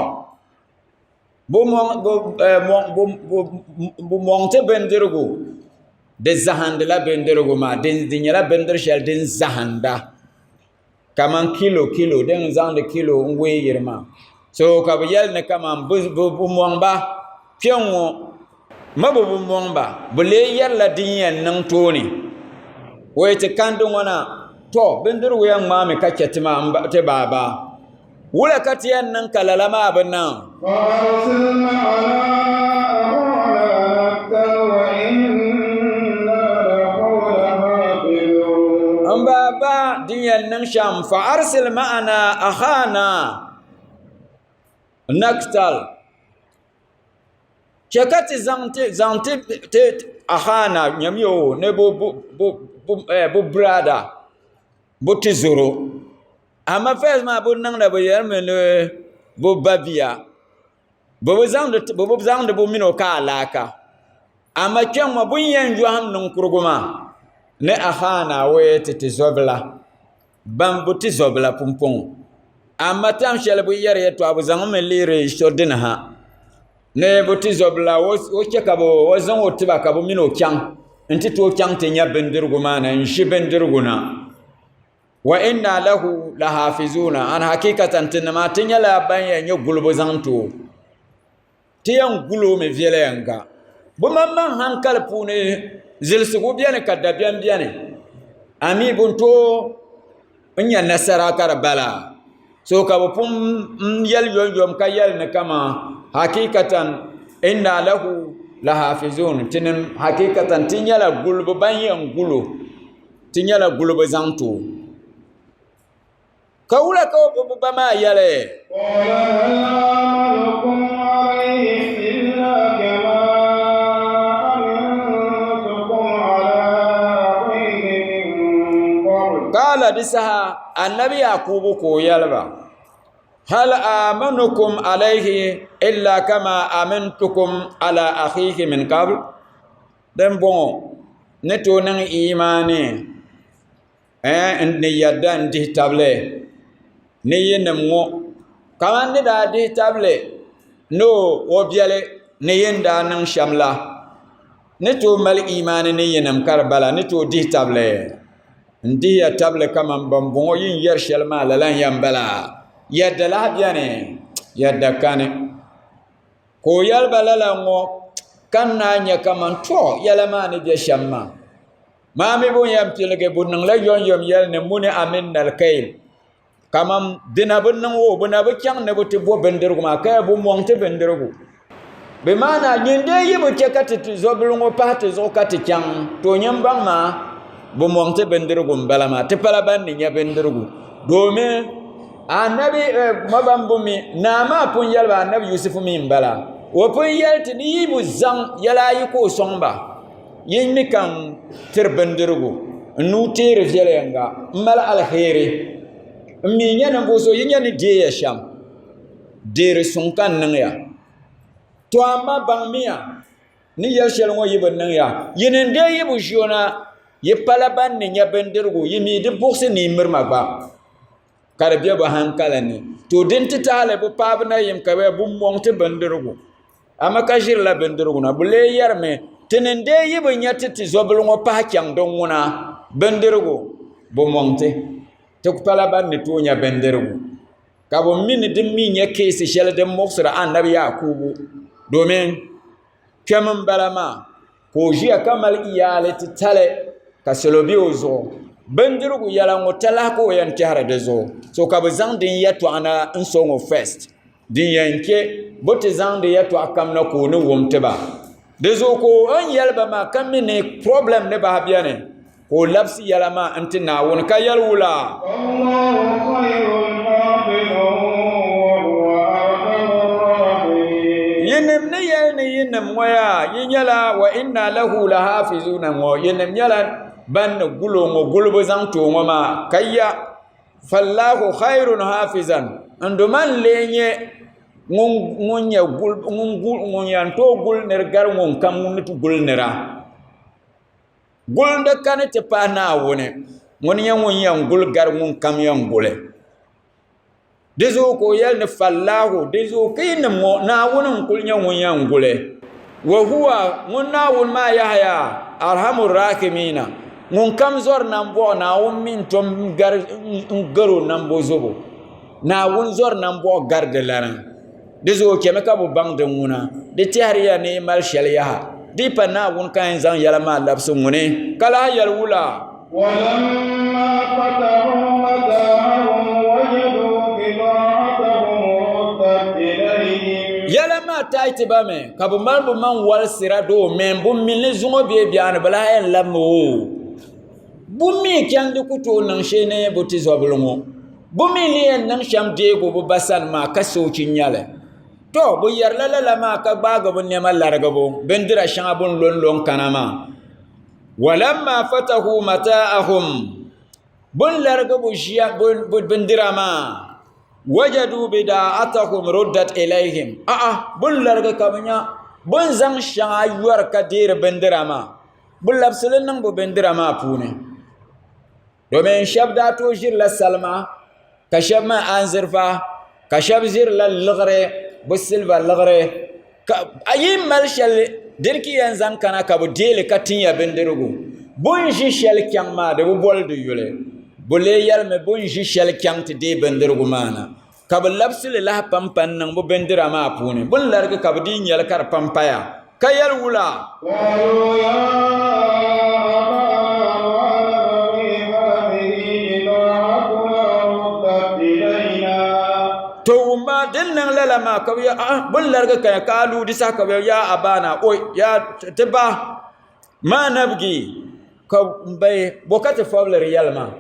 bɛ mɔŋ ti bindirigu, di zahindila bindirigu maa, di nyɛla bindir shɛli din zahinda, kaman kilo kilo, din zaŋdi kilo n weeyiri maa. So ka bɛ yɛli ni kaman bɛ mɔŋ ba kpɛŋŋo, ma bi bi mɔŋ ba, bɛ lee yɛrila din yɛn niŋ tooni. O yi ti kandi ŋɔ na, to bindirigu yɛn ŋmaami ka chɛ ti maa ti baaba. Wula ka ti yɛn niŋ ka lala maa bi niŋ? فأرسل معنا أخانا نكتل وإنا له لحافظون. N baaba din yɛn niŋ shɛm, fa arsil ma'ana akhana naktal. Chɛ ka ti zaŋ ti zaŋ ti ti akhana nyami o ni bu bu bu bu bu brada bu ti zoro. Amma first maa bu niŋda bi yɛrimi ni bu ba bia, bɛ bi zaŋdi bɛ bi zaŋdi bu mini o ka alaaka. Amma kpɛŋ ŋɔ bɛ ni yɛn yɔhim niŋkurugu maa ni akhana wee ti ti zobila, ban bi ti zobila pumpɔŋɔ. Amma tam shɛli bɛ yɛri yɛtɔɣa bɛ zaŋmi lihiri so dini ha ni bɛ ti zobila o chɛ ka bɛ o zaŋ o tiba ka bɛ mini o chaŋ nti tooi chaŋ ti nya bindirigu maa na n-ʒi bindirigu na. Wa inna lahu lahafizuna, an hakikatan tinima ti nyɛla ban yɛn nyɛ gulibu zaŋ ti o, ti yɛn guli o mi viɛlɛyinga. Bɛ maŋmaŋ hankali puuni zilisigu beni ka dabiɛm beni, a mi bɛ ni tooi n nya nasara ka di bala. So ka bɛ pun n yɛli yomyom ka yɛli ni kaman hakikatan inna lahu lahafizun, tinim hakikatan ti nyɛla gulibu ban yɛn gul o, ti nyɛla gulibu zaŋ ti o. Ka wula ka o ba maa yɛli? قال هل آمنكم عليه إلا كما أمنتكم على أخيه من قبل. Kaala di saha Annabi Yakubu ka o yɛli ba, Hal amanukum alayhi illa kama amintukum ala akhihi min qabl. Din bɔŋɔ ni tooi niŋ imaani ni yɛda n dihi tabili ni yinim ŋɔ kaman ni daa dihi tabili ni o biɛli ni yin daa niŋ shɛm la, ni tooi mali imaani ni yinim ka di bala ni tooi dihi tabili n dihiya tabili kaman bambɔŋɔ yin yɛri shɛli maa lala n yɛn bala. Yɛda lahi beni, yɛda kani. Ka o yɛli ba lala ŋɔ ka n naa nya kaman tɔ yɛla maa ni be shɛm maa. Maa mi bɛ yɛn piligi bɛ niŋla yomyom yɛli ni muni amin nalkail. Kaman di na bi niŋ o, bɛ na bi chaŋ ni bɛ ti bo bindirigu maa, ka ya bɛ mɔŋ ti bindirigu. Bɛ maana nyin dee yi bi chɛ ka ti tizɔbili ŋɔ pahi ti zuɣu ka ti chaŋ, to nyin baŋ maa bɛ mɔŋ ti bindirigu m-bala maa, ti pala ban ni nya bindirigu. Domin anabi ma ban bi mi, naa maa pun yɛli ba anabi Yusufu mi m-bala. O pun yɛli ti ni yi bi zaŋ yɛla ayi ka o sɔŋ ba. Yi mi ka n tiri bindirigu, n nuu teeri viɛnyɛliŋga, m mali aliheri. M mi nya ninvuɣ so yi nya ni deei ya shɛm, deeri suŋ ka n niŋ ya. To amaa baŋmiya ni yɛl shɛli ŋɔ yi bi niŋ ya, yi ni n-deei yi bi ʒi o na, yi pala ban ni nya bindirigu, yi mi di buɣisi ni yi miri ma gba. Ka di be bɛ haŋkali ni. To din ti taali bɛ paai bɛ nayim ka bɛ mɔŋ ti bindirigu. Amaa ka ʒirila bindirigu na. Bɛ lee yɛrimi, Ti ni n-deei yi bi nya ti tizɔbil ŋɔ pahi chaŋ din ŋuna bindirigu, bɛ mɔŋ ti. Ti ku pala ban ni tooi nya bindirigu. Ka bɛ mi ni din mi nyɛ keesi shɛli din muɣisiri Annabi Yakubu, domin kpɛm m-bala maa, ka o ʒiya ka mali iyaali titali ka salo be o zuɣu. Bindirigu yɛla ŋɔ talahi ka o yɛn tɛhiri di zuɣu. So ka bɛ zaŋ din yɛtɔɣa na n-sɔŋ o first. Din yɛn chɛ bɛ ti zaŋdi yɛtɔɣa kam na ka o ni wum ti ba. Di zuɣu ka o ni yɛli ba maa ka mi ni problem ni bahi beni ka o labisi yɛla maa n-ti Naawuni ka yɛli wula? Yinim ni yɛli ni yinim ŋɔ yaa, yi nyɛla wa inna lahu lahafizuna ŋɔ, yinim nyɛla ban ni gul o ŋɔ gulibu zaŋ ti o ŋɔ maa, ka ya Fallahu khairun hafizan n duma n lee nyɛ ŋun nyɛ ŋun yɛn tooi guli nira gari ŋun kam ŋun ni ti guli nira gulindi kani ti pahi Naawuni ŋuni nyɛ ŋun yɛn guli gari ŋun kam yɛn guli di zuɣu ka o yɛli ni fallahu di zuɣu ka yi nim ŋɔ Naawuni n kuli nyɛ ŋun yɛn guli wa huwa ŋun Naawuni maa yahaya arhamu rahimina Ŋun kam zɔri nambɔɣu Naawuni mi n-tom n-gar o nambo zobo. Naawuni zɔri nambɔɣu gari di lana. Di zuɣu chɛmi ka bɛ baŋ din ŋuna. Di tɛhiriya ni yi mali shɛli yaha. Di yi pa Naawuni ka yɛn zaŋ yɛla maa labisi ŋuni, ka lahi yɛli wula? ولما فتحوا متاعهم وجدوا بضاعتهم ردت إليهم Yɛla maa taai ti ba mi ka bɛ mali bɛ maŋ walisira domin bɛ mi ni zuŋɔ bee biɛɣuni bɛ lahi yɛn labimi o. Bɛ mi chandi ku tooi niŋ shee ni bɛ tizɔbili ŋɔ. Bɛ mi ni yɛn niŋ shɛm deegi bɛ ba sani maa ka soochi n-nyɛ li. Tɔ! Bɛ yɛrila lala maa ka gbaagi bɛ nɛma larigibu bindira shɛŋa bɛ ni lɔnlɔ n-kana maa. Walamma fatahu mata'ahum Bɛ ni larigi bɛ bindira maa wajadu bida'atahum ruddat ilayhim a'a bɛ ni larigi ka bɛ nya bɛ ni zaŋ shɛŋa yɔri ka deeri bindira maa bɛ labisi li niŋ bɛ bindira maa puuni domin shɛba daa tooi ʒirila salima ka shɛba mi anzirifa ka shɛba ʒirila liɣiri bɛ siliba liɣiri ka a yi mali shɛli dini ka yɛn zaŋ kana ka bi deeli ka tin ya bindirigu bɛ ni ʒi shɛli chaŋ maa di bi boli di yuli bɛ lee yɛlimi bɛ ni ʒi shɛli chaŋ ti deei bindirigu maa na ka bɛ labisi li lahi pampa n-niŋ bɛ bindira maa puuni bɛ ni larigi ka bɛ dii nya li ka di pampaya ka yɛli wula? قالوا يا أبانا ما نبغي هذه بضاعتنا ردت إلينا To wumma din niŋ lala maa ka bɛ yɛli a'a bɛ ni larigi kaya kaalu di saha ka bɛ yɛli ya abana oi ya ti ba ma nabgi ka m bayi bo ka ti fɔbiliri yɛli maa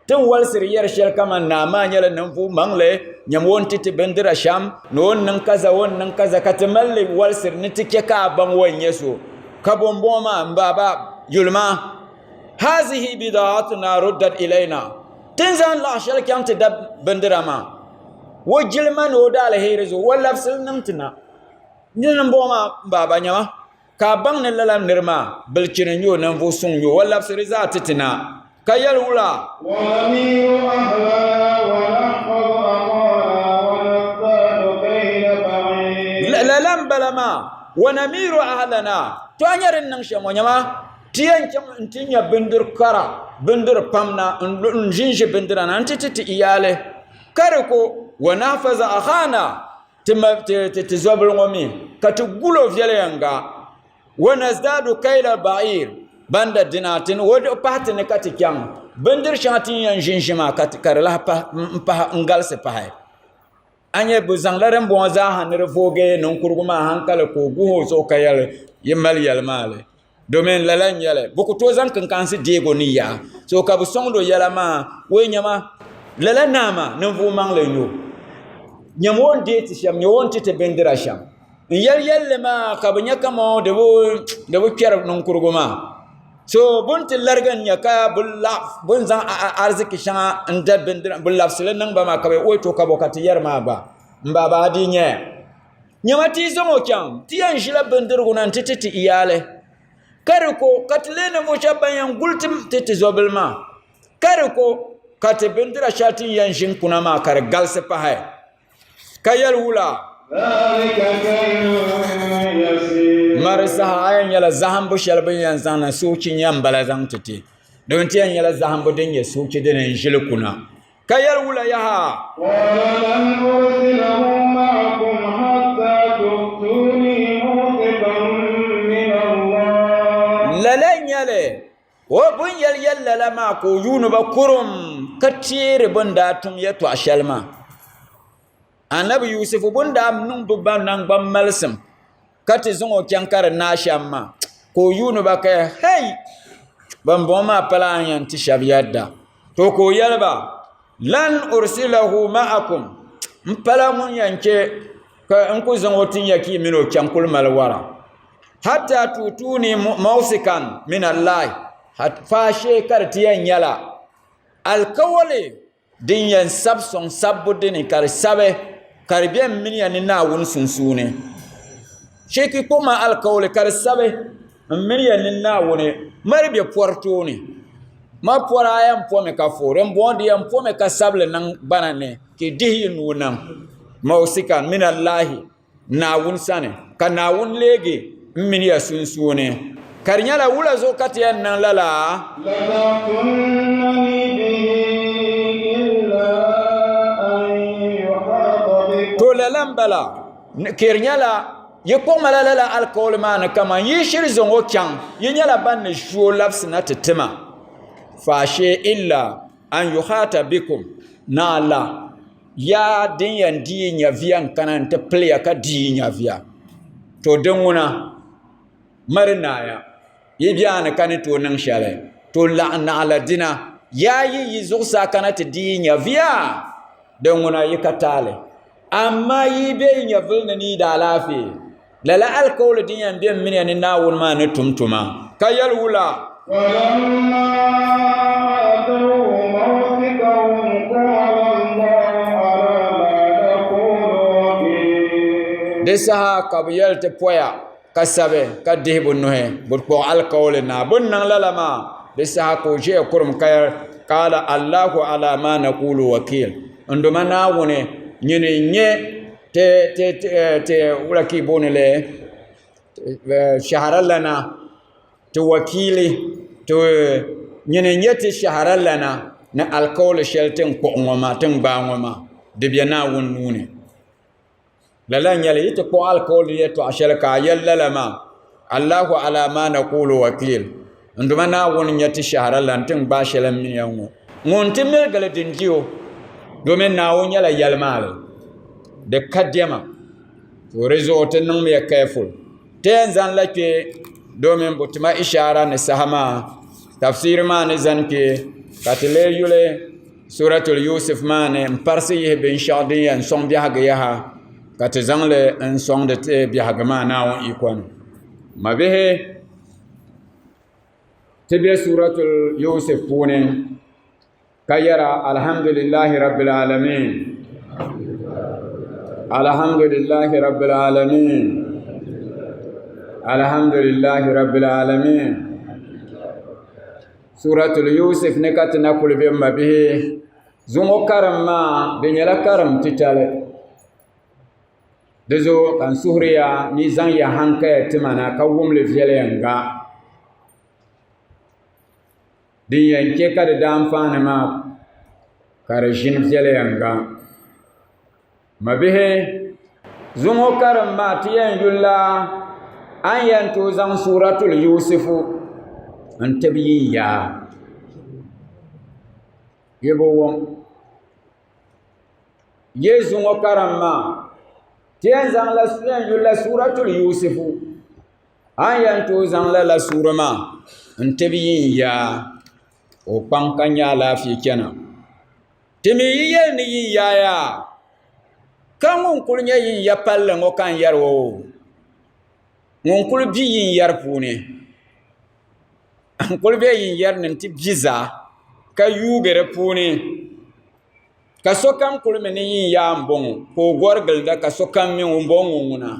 Ti ni walisiri yɛri shɛli kaman naa maa nyɛla ninvuɣ maŋli, nyam o ni ti ti bindira shɛm, ni o ni niŋ kaza, o ni niŋ kaza, ka ti mali li walisiri ni ti chɛ ka a baŋ o ni nyɛ so. Ka bɔmbɔŋɔ maa, m baaba, yuli maa, Hazihi bidaatuna ruddat ilayna, ti ni zaŋ laɣ shɛli chaŋ ti da bindira maa, o jilima ni o daaliheeri zuɣu, o labisi li niŋ ti na. Nyini m-bɔŋɔ maa, m baaba, nyama, Ka a baŋ ni lala nir maa bilichini n-nyɛ o ninvuɣ suŋ n-nyɛ o, o labisi di zaa ti ti na, ka yɛli wula? ونمير أهلنا ونحفظ أخانا ونزداد كيل بعير Lala m-bala maa, wanamiru ahlana, to a nya din niŋ shɛm ŋɔ, nyama, ti yɛn chaŋ nti nya bindir kara, bindir pam na n-ʒinʒi bindira na nti ti ti iyaali, ka di ko, wanahfaza akhana, Ti ma ti ti zɔbili ŋɔ mi ka ti gul o viɛlɛŋga wa nazdadu kaila ba'ir banda dina ti ni o pahi ti ni ka ti chaŋ Bindiri shɛŋa ti ni yɛn ʒinʒi maa ka di lahi pahi n galisi pahi. A nyɛ bi zaŋla din bɔŋɔ zaaha ni di voogi ninkurigu maa hankali ka o guhi o zuɣu ka yɛli yi mali yɛlimaŋli domin lala n nyɛli bi ku tooi zaŋ kinkansi deego ni yaa so ka bi soŋdi o yɛla maa o nyɛma lala naa maa ninvuɣu maŋli n nyɛ o nyɛmi o ni deei ti shɛm nyɛ o ni ti ti bindira shɛm n yɛli yɛlli maa ka bi nyɛ kamani di bi kpɛri ninkurigu maa so bini ti larigi n nyɛ ka bi ni zaŋ ariziki shɛŋa n da bindira bi labisili niŋ ba maa ka bi o to ka bo ka ti yɛri maa gba n baaba a di nyɛya nyɛma ti yi zaŋ o chɛŋ ti yɛn ʒila bindirigu na n ti ti ti iyali ka di ko ka ti leei ninvuɣu shab ban yɛn guli ti ti zobili maa ka di ko ka ti bindira shɛli ti ni yɛn ʒi n kuna maa ka di galisi pahi ka yɛli wula mari saha a yɛn nyɛla zahimbu shɛli bɛ ni yɛn zaŋ na soochi nya m-bala zaŋ ti ti domin ti yɛn nyɛla zahimbu din nyɛ soochi dini n-ʒili kuna ka yɛli wula yaha lala n-nyɛli O bɛ ni yɛli yɛli lala maa ka o yuuni ba kurum ka teeri bɛ ni daa tum yɛtɔɣ shɛli maa. Anabi Yusufu bɛ ni daa niŋ bɛ ba naŋgban malisim ka ti zaŋ o chaŋ ka di naai shɛm maa ka o yuuni ba ka yɛli, Hei! Bɛmbɔŋɔ maa pala a ni yɛn ti shɛba yɛda. To ka o yɛli ba, Lan ursilahu ma'akum, m pala ŋun yɛn chɛ ka n ku zaŋ o tin ya ka yi min o chaŋ kuli mali wara. Hatta tutuni mawsikan min Allahi, faashee ka di ti yɛn nyɛla alikawali din yɛn sabi sɔŋ sabbu dini ka di sabi ka di bɛ n mini ya ni Naawuni sunsuuni. Shee kpuɣi ma alikauli ka di sabi n mini ya ni Naawuni mali bɛ pɔri tooni. Ma pɔri a yɛn pɔmi ka fo, din bɔŋɔ di yɛn pɔmi ka sabili niŋ gbana ni ka yi dihi yi nuu niŋ mawsikan min Allahi Naawuni sani, ka Naawuni leegi m mini ya sunsuuni. Ka di nyɛla wula zuɣu ka ti yɛn niŋ lala? To lala m-bala, ka di nyɛla yi kpuɣi ma la lala alikauli maa ni kaman yi shiri zaŋ o chaŋ, yi nyɛla ban ni ʒi o labisi na ti ti ma. Faashee illa an yuhata bikum naɣila Yaa din yɛn di yi nyɛviya n-kana nti pili ya ka di yi nyɛviya, to din ŋuna mali naaya. Yi biɛɣu ni ka ni tooi niŋ shɛli, to laɣim naɣila dina. Yaa yi yi zuɣusaa kana ti di yi nyɛviya, din ŋuna yi ka taali. Amaa yi be yi nyɛvili ni ni yi daalaafee, lala alikauli din yɛn be m mini ya ni Naawuni maa ni tum tuma. Ka yɛli wula? Di saha ka bɛ yɛli ti poya ka sabi ka dihi bɛ nuhi bɛ kpuɣi alikauli na. Bɛ ni niŋ lala maa, di saha ka o ʒiya kurim ka yɛli, Qaala Allahu ala ma naqulu wakiil. N Duuma Naawuni, nyini n-nyɛ ti ti ti wula ka yi booni li shɛhira lana ti wakiili ti nyini n-nyɛ ti shɛhira lana ni alikauli shɛli ti ni kpuɣi ŋɔ maa ti ni gbaai ŋɔ maa di be Naawuni nuu ni. Lala n-nyɛ li yi ti kpuɣi alikauli yɛtɔɣ shɛli ka a yɛli lala maa Allahu ala ma naqulu wakiil n Duuma Naawuni n-nyɛ ti shɛhira lana ti ni gbaai shɛli m-mini ya ŋɔ. Ŋun ti miligi li din di o, domin Naawuni nyɛla yɛlimaŋli, di ka diɛma. To di zuɣu ti niŋmiya careful. Ti yɛn zani la kpe domin bɛ tima ishaara ni saha maa tafsiiri maa ni zani kpe ka ti lee yuli Suratul Yusuf maa ni n parisi yihi binshɛɣu din yɛn sɔŋ biɛhigu yaha ka ti zaŋ li n sɔŋdi ti biɛhigu maa Naawuni iko ni. Mabihi ti be Suratul Yusuf puuni ka yɛra alhamdulillahi rabbil alamin alhamdulillahi rabbil alamin alhamdulillahi rabbil alamin Suratul Yusuf ni ka ti na kuli be mabihi zuŋɔ karim maa di nyɛla karim titali di zuɣu ka n suhuri ya ni zaŋ ya hankaya tima na ka wumli viɛnyɛlinga din yɛn chɛ ka di daanfaani maa ka di ʒini viɛnyɛlinga Mabihi, zuŋɔ karim maa ti yɛn yulila a ni yɛn tooi zaŋ suuratul Yuusufu n-tibi yi yaa. Yi bi wum. Yezu ŋɔ karim maa, ti yɛn zaŋla yɛn yulila suuratul Yusufu. A ni yɛn tooi zaŋ lala suura maa n tibi yin yaa ka o kpaŋ ka nyɛ alaafee chana. Ti mi yi yɛli ni yin yaa yaa, ka ŋun kuli nyɛ yin ya palli ŋɔ ka n yɛri o, ŋun kuli bi yin yɛri puuni n kuli be yin yɛri ni nti bi zaa ka yuugi di puuni ka sokam kuli mi ni yin yaa n bɔŋɔ ka o gɔri gilinda ka sokam mi ŋun bɔŋɔ ŋɔ ŋuna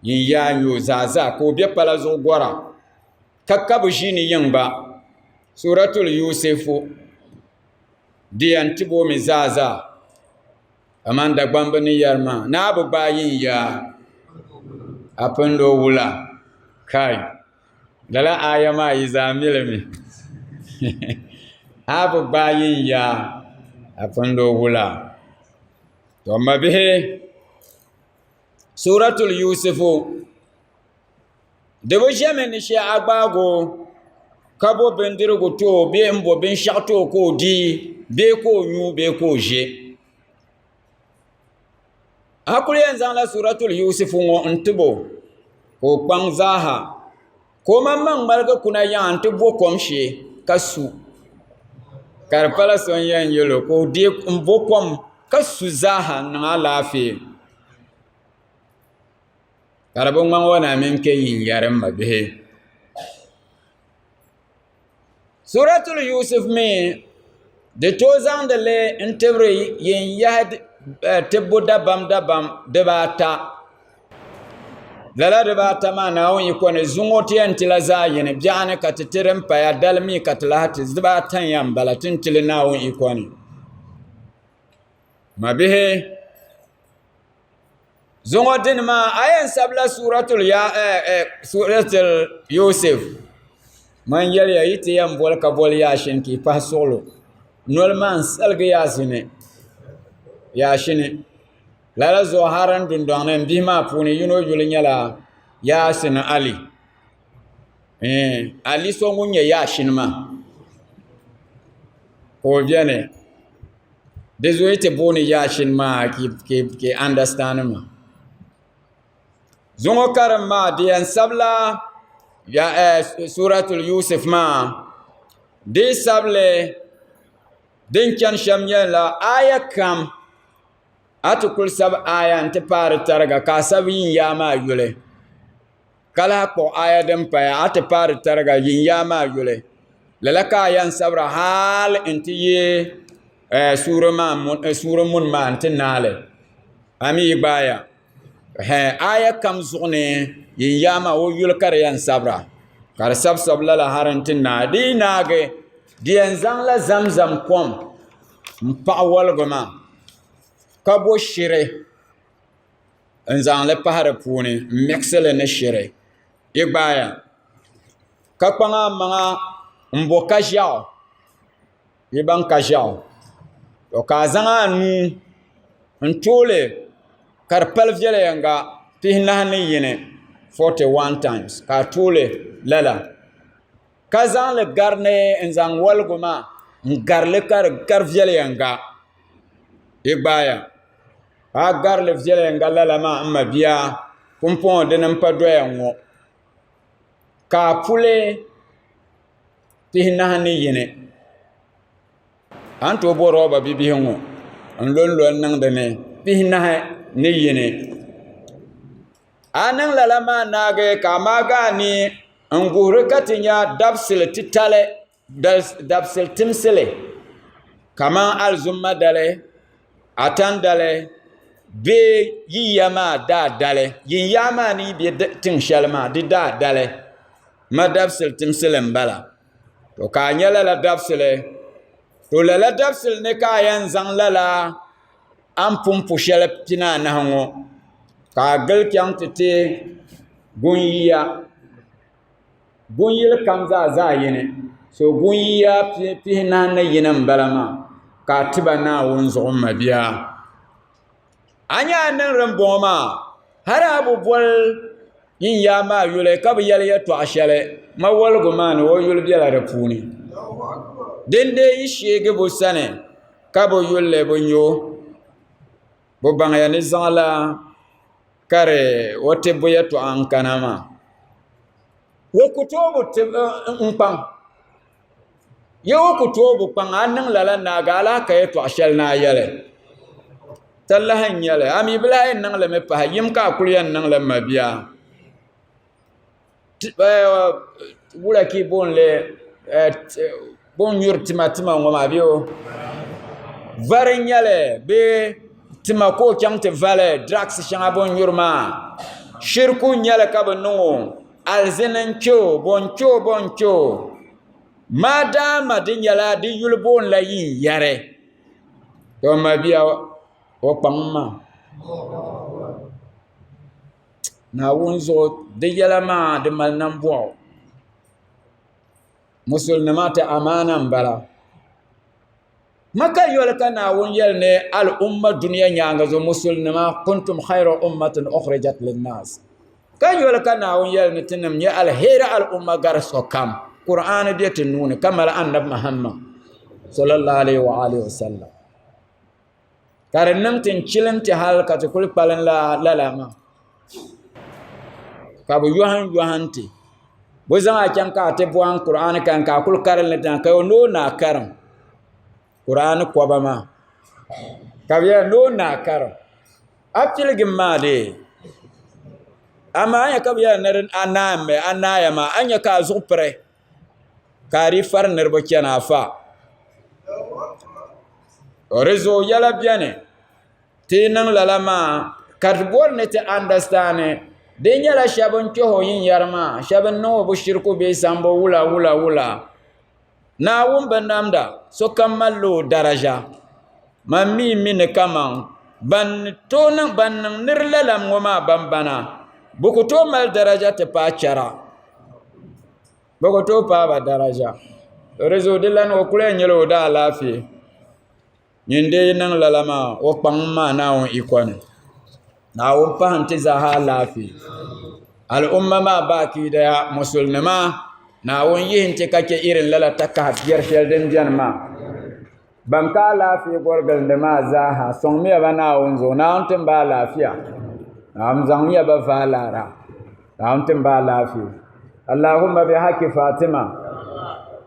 yin yaa n nyɛ o zaa zaa ka o be pala zuɣu gɔra ka ka bi ʒiini yiŋ gba suratul yusufu di yɛn tibi o mi zaa zaa Kamani Dagbamba ni yɛri maa, ni a bi gbaai yin yaa, a pindi o wula? Kai! Lala aaya maa yi zaa mi li mi. A bi gbaai yin yaa, a pindi o wula? To m mabihi, Suuratul Yusufu, di bi ʒɛmi ni shee a gbaagi o ka bo bindirigu ti o bee n bo binshaɣu ti o ka o di bee ka o nyu bee ka o ʒe a kuli yɛn zaŋla suratul yusufu ŋɔ n tibo ka o kpaŋ zaaha ka o maŋmaŋ ŋmaligi kuna yaŋa n ti bo kom shee ka su ka di pala so n yɛn yɛlo ka o deei n bo kom ka su zaaha n niŋ alaafee Ka di bi ŋmani o na mini kpe yinyari m mabihi. Suratul Yusuf mi di tooi zaŋdi li n-tibiri yinyahi tibbu dabam dabam dibaata. Lala dibaata maa Naawuni yiko ni zuŋɔ ti yɛn ti la zaɣ yini biɛɣuni ka ti ti din paya dali mi ka ti lahi ti dibaata n-yɛn bala ti ni ti li Naawuni yiko ni. Mabihi Zuŋɔ dini maa a yɛn sabila suuratul Yusuf man yɛliya yi ti yɛn boli ka boli yaashin ka yi pahi suɣulo noli maa n saligi yaashini lala zuɣu hali n dundoŋ ni n bihi maa puuni yino yuli nyɛla yaasin ali ali so ŋun nyɛ yaashini maa ka o biɛni Di zuɣu yi ti booni yaashin maa ka andastani ma. Zuŋɔ karim maa di yɛn sabila suratul Yusuf maa di sabili din chani shɛm nyɛla aya kam a ti kuli sabi aya n ti paai di tariga ka a sabi yin yaa maa yuli ka lahi kpuɣi aya din paya a ti paai di tariga yin yaa maa yuli lala ka a yɛn sabira hali n ti yi suuri muni maa n ti naali a mi yi gbaaya aya kam zuɣu ni yin yaa maa o yuli ka di yɛn sabira ka di sabi sabi lala hali n ti naai di yi naagi di yɛn zaŋla zamzam kom n paɣi woligi maa ka bo shiri n zaŋli pahi di puuni n miɣisili ni shiri yi gbaaya ka kpaŋ a maŋa n bo ka ʒiɛɣu yi baŋ ka ʒiɛɣu to ka a zaŋ a nuu n tooli ka di pali viɛnyɛlinga pihinahi ni yini 41 times ka a tooli lala ka zaŋli gari ni n zaŋ woligu maa n garili ka di gari viɛnyɛlinga yi gbaaya ka a garili viɛnyɛlinga lala maa n ma bia pumpɔŋɔ dini n pa doya ŋɔ ka a puli pihinahi ni yini a ni tooi bo roba bibihi ŋɔ n lonlo n niŋ dinni pihinahi ni yini a niŋ lala maa naagi ka a maagi a ni n guhuri ka ti nya dabisili titali dabisili timsili kamani alizumma dali atan dali bee yiya maa daadali yiya maa ni bɛ tiŋ shɛli maa di daadali ma dabisili timsili n bala to ka a nyɛ lala dabisili to lala dabisili ni ka a yɛn zaŋ lala a ni pun pu shɛli pinaanahi ŋɔ ka a gili chɛŋ ti ti gunyiya Gunyili kam zaa zaɣ yini so gunyiya pihinahi ni yini n bala maa ka a tiba Naawuni zuɣu m mabia a nyɛ a niŋ din bɔŋɔ maa hali a bi boli yiŋyaa maa yuli ka bi yɛli yɛltɔɣa shɛli mawaligu maa ni o yuli biɛla di puuni din dee yi sheegi bi sani. Ka bi yulli bi nyo bi baŋya ni zaŋla ka di o tibbu yɛltɔɣa n kana maa o ku tooi bi tibi n kpaŋ ya o ku tooi bi kpaŋ a niŋ lala naagi a lahi ka yɛltɔɣa shɛli ni a yɛli talahi n nyɛli a mii bi lahi yɛn niŋlimi pahi yim ka a kuli yɛn niŋli n mabia wula ka yi booni li bin nyuri tima tima ŋɔ maa bee vari n nyɛli bee tima ka o chaŋ ti vali dirags shɛŋa bin nyuri maa shiriku n nyɛli ka bi niŋ o alizini n kpɛ o bo n kpɛ o bo n kpɛ o maadaama di nyɛla di yuli boonila yin yɛri to n mabia o kpaŋ maa Naawuni zuɣu di yɛla maa di mali nambɔɣu musulinima ti amaana n bala maka yoli ka Naawuni yɛli ni al'umma dunia nyaanga zuɣu musulinima kuntum khayra ummatin ukhrijat linnas ka yoli ka Naawuni yɛli ni tinim nyɛ alheri al'umma gari sokam Qur'ani bɛ ti nuuni ka mali anabi Muhammad sallallahu alaihi wa alihi wa sallam ka di niŋ ti n chilim ti hali ka ti kuli kpalim lala maa ka bi yɔhim yɔhim ti bi zaŋ a chaŋ ka a ti bɔhim kur'aani ka a kuli karim li tiŋa ka ni o naai karim kur'aani kɔba maa ka bi yɛli ni o naai karim a piligim maa dee amaa a ni nya ka bi yɛli ni a naami a naaya maa a ni nya ka a zuɣu piri ka a di fari niriba chani afa di zuɣu yɛla beni ti yi niŋ lala maa ka ti bori ni ti andastani di nyɛla shɛba n kpɛhi o yinyɛri maa shɛba n niŋ o bi shiriku bee sambu wula wula wula Naawuni bi namda sokam malila o daraja man mi mi ni kaman ban ni tooi niŋ ban niŋ niri lala ŋɔ maa ban bana bɛ ku tooi mali daraja ti paai chɛra bɛ ku tooi paai ba daraja di zuɣu di lana o kuli yɛn nyɛla o daalaafee nyin dee yi niŋ lala maa o kpaŋ maa Naawuni yiko ni Naawuni pahim ti zaaha alaafee al'umma maa baakidaya musulinima Naawuni yihi n-ti ka che irin lala takahi biɛri shɛli din beni maa ban ka alaafee gɔrigilindi maa zaaha sɔŋmiya ba Naawuni zuɣu Naawuni tim ba alaafia Naawuni zaŋmiya ba vaai laara Naawuni tim ba alaafee Allahumma bi haki Fatima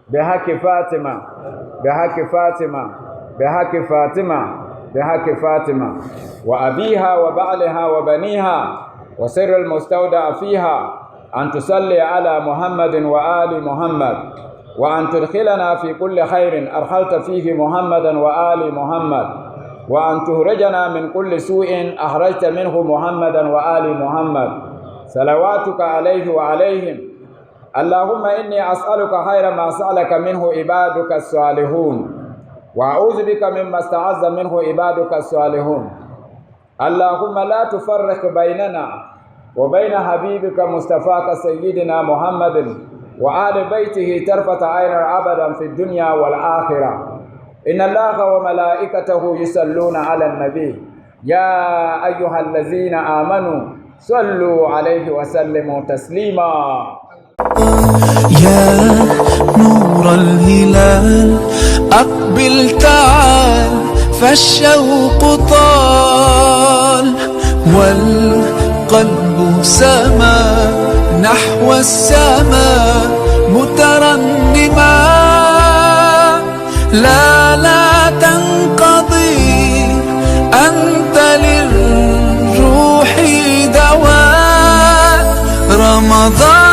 bi haki Fatima bi haki Fatima bi haki Fatima bi haki Fatima wa abiha wa ba'liha wa baniha wa sirri al-mustawda fiha أن تصلي على محمد وآل محمد وأن تدخلنا في كل خير أرحلت فيه محمدا وآل محمد وأن تهرجنا من كل سوء أخرجت منه محمدا وآل محمد صلواتك عليه وعليهم اللهم إني أسألك خير ما سألك منه عبادك الصالحون وأعوذ بك مما استعذ منه عبادك الصالحون اللهم لا تفرق بيننا وبين حبيبك مصطفاك سيدنا محمد وآل بيته طرفة عين أبدا في الدنيا والآخرة إن الله وملائكته يصلون على النبي يا أيها الذين آمنوا صلوا عليه وسلموا تسليما يا نور الهلال أقبل تعال فالشوق طال والقلب سما نحو السماء مترنما لا لا تنقضي أنت للروح دواء رمضان.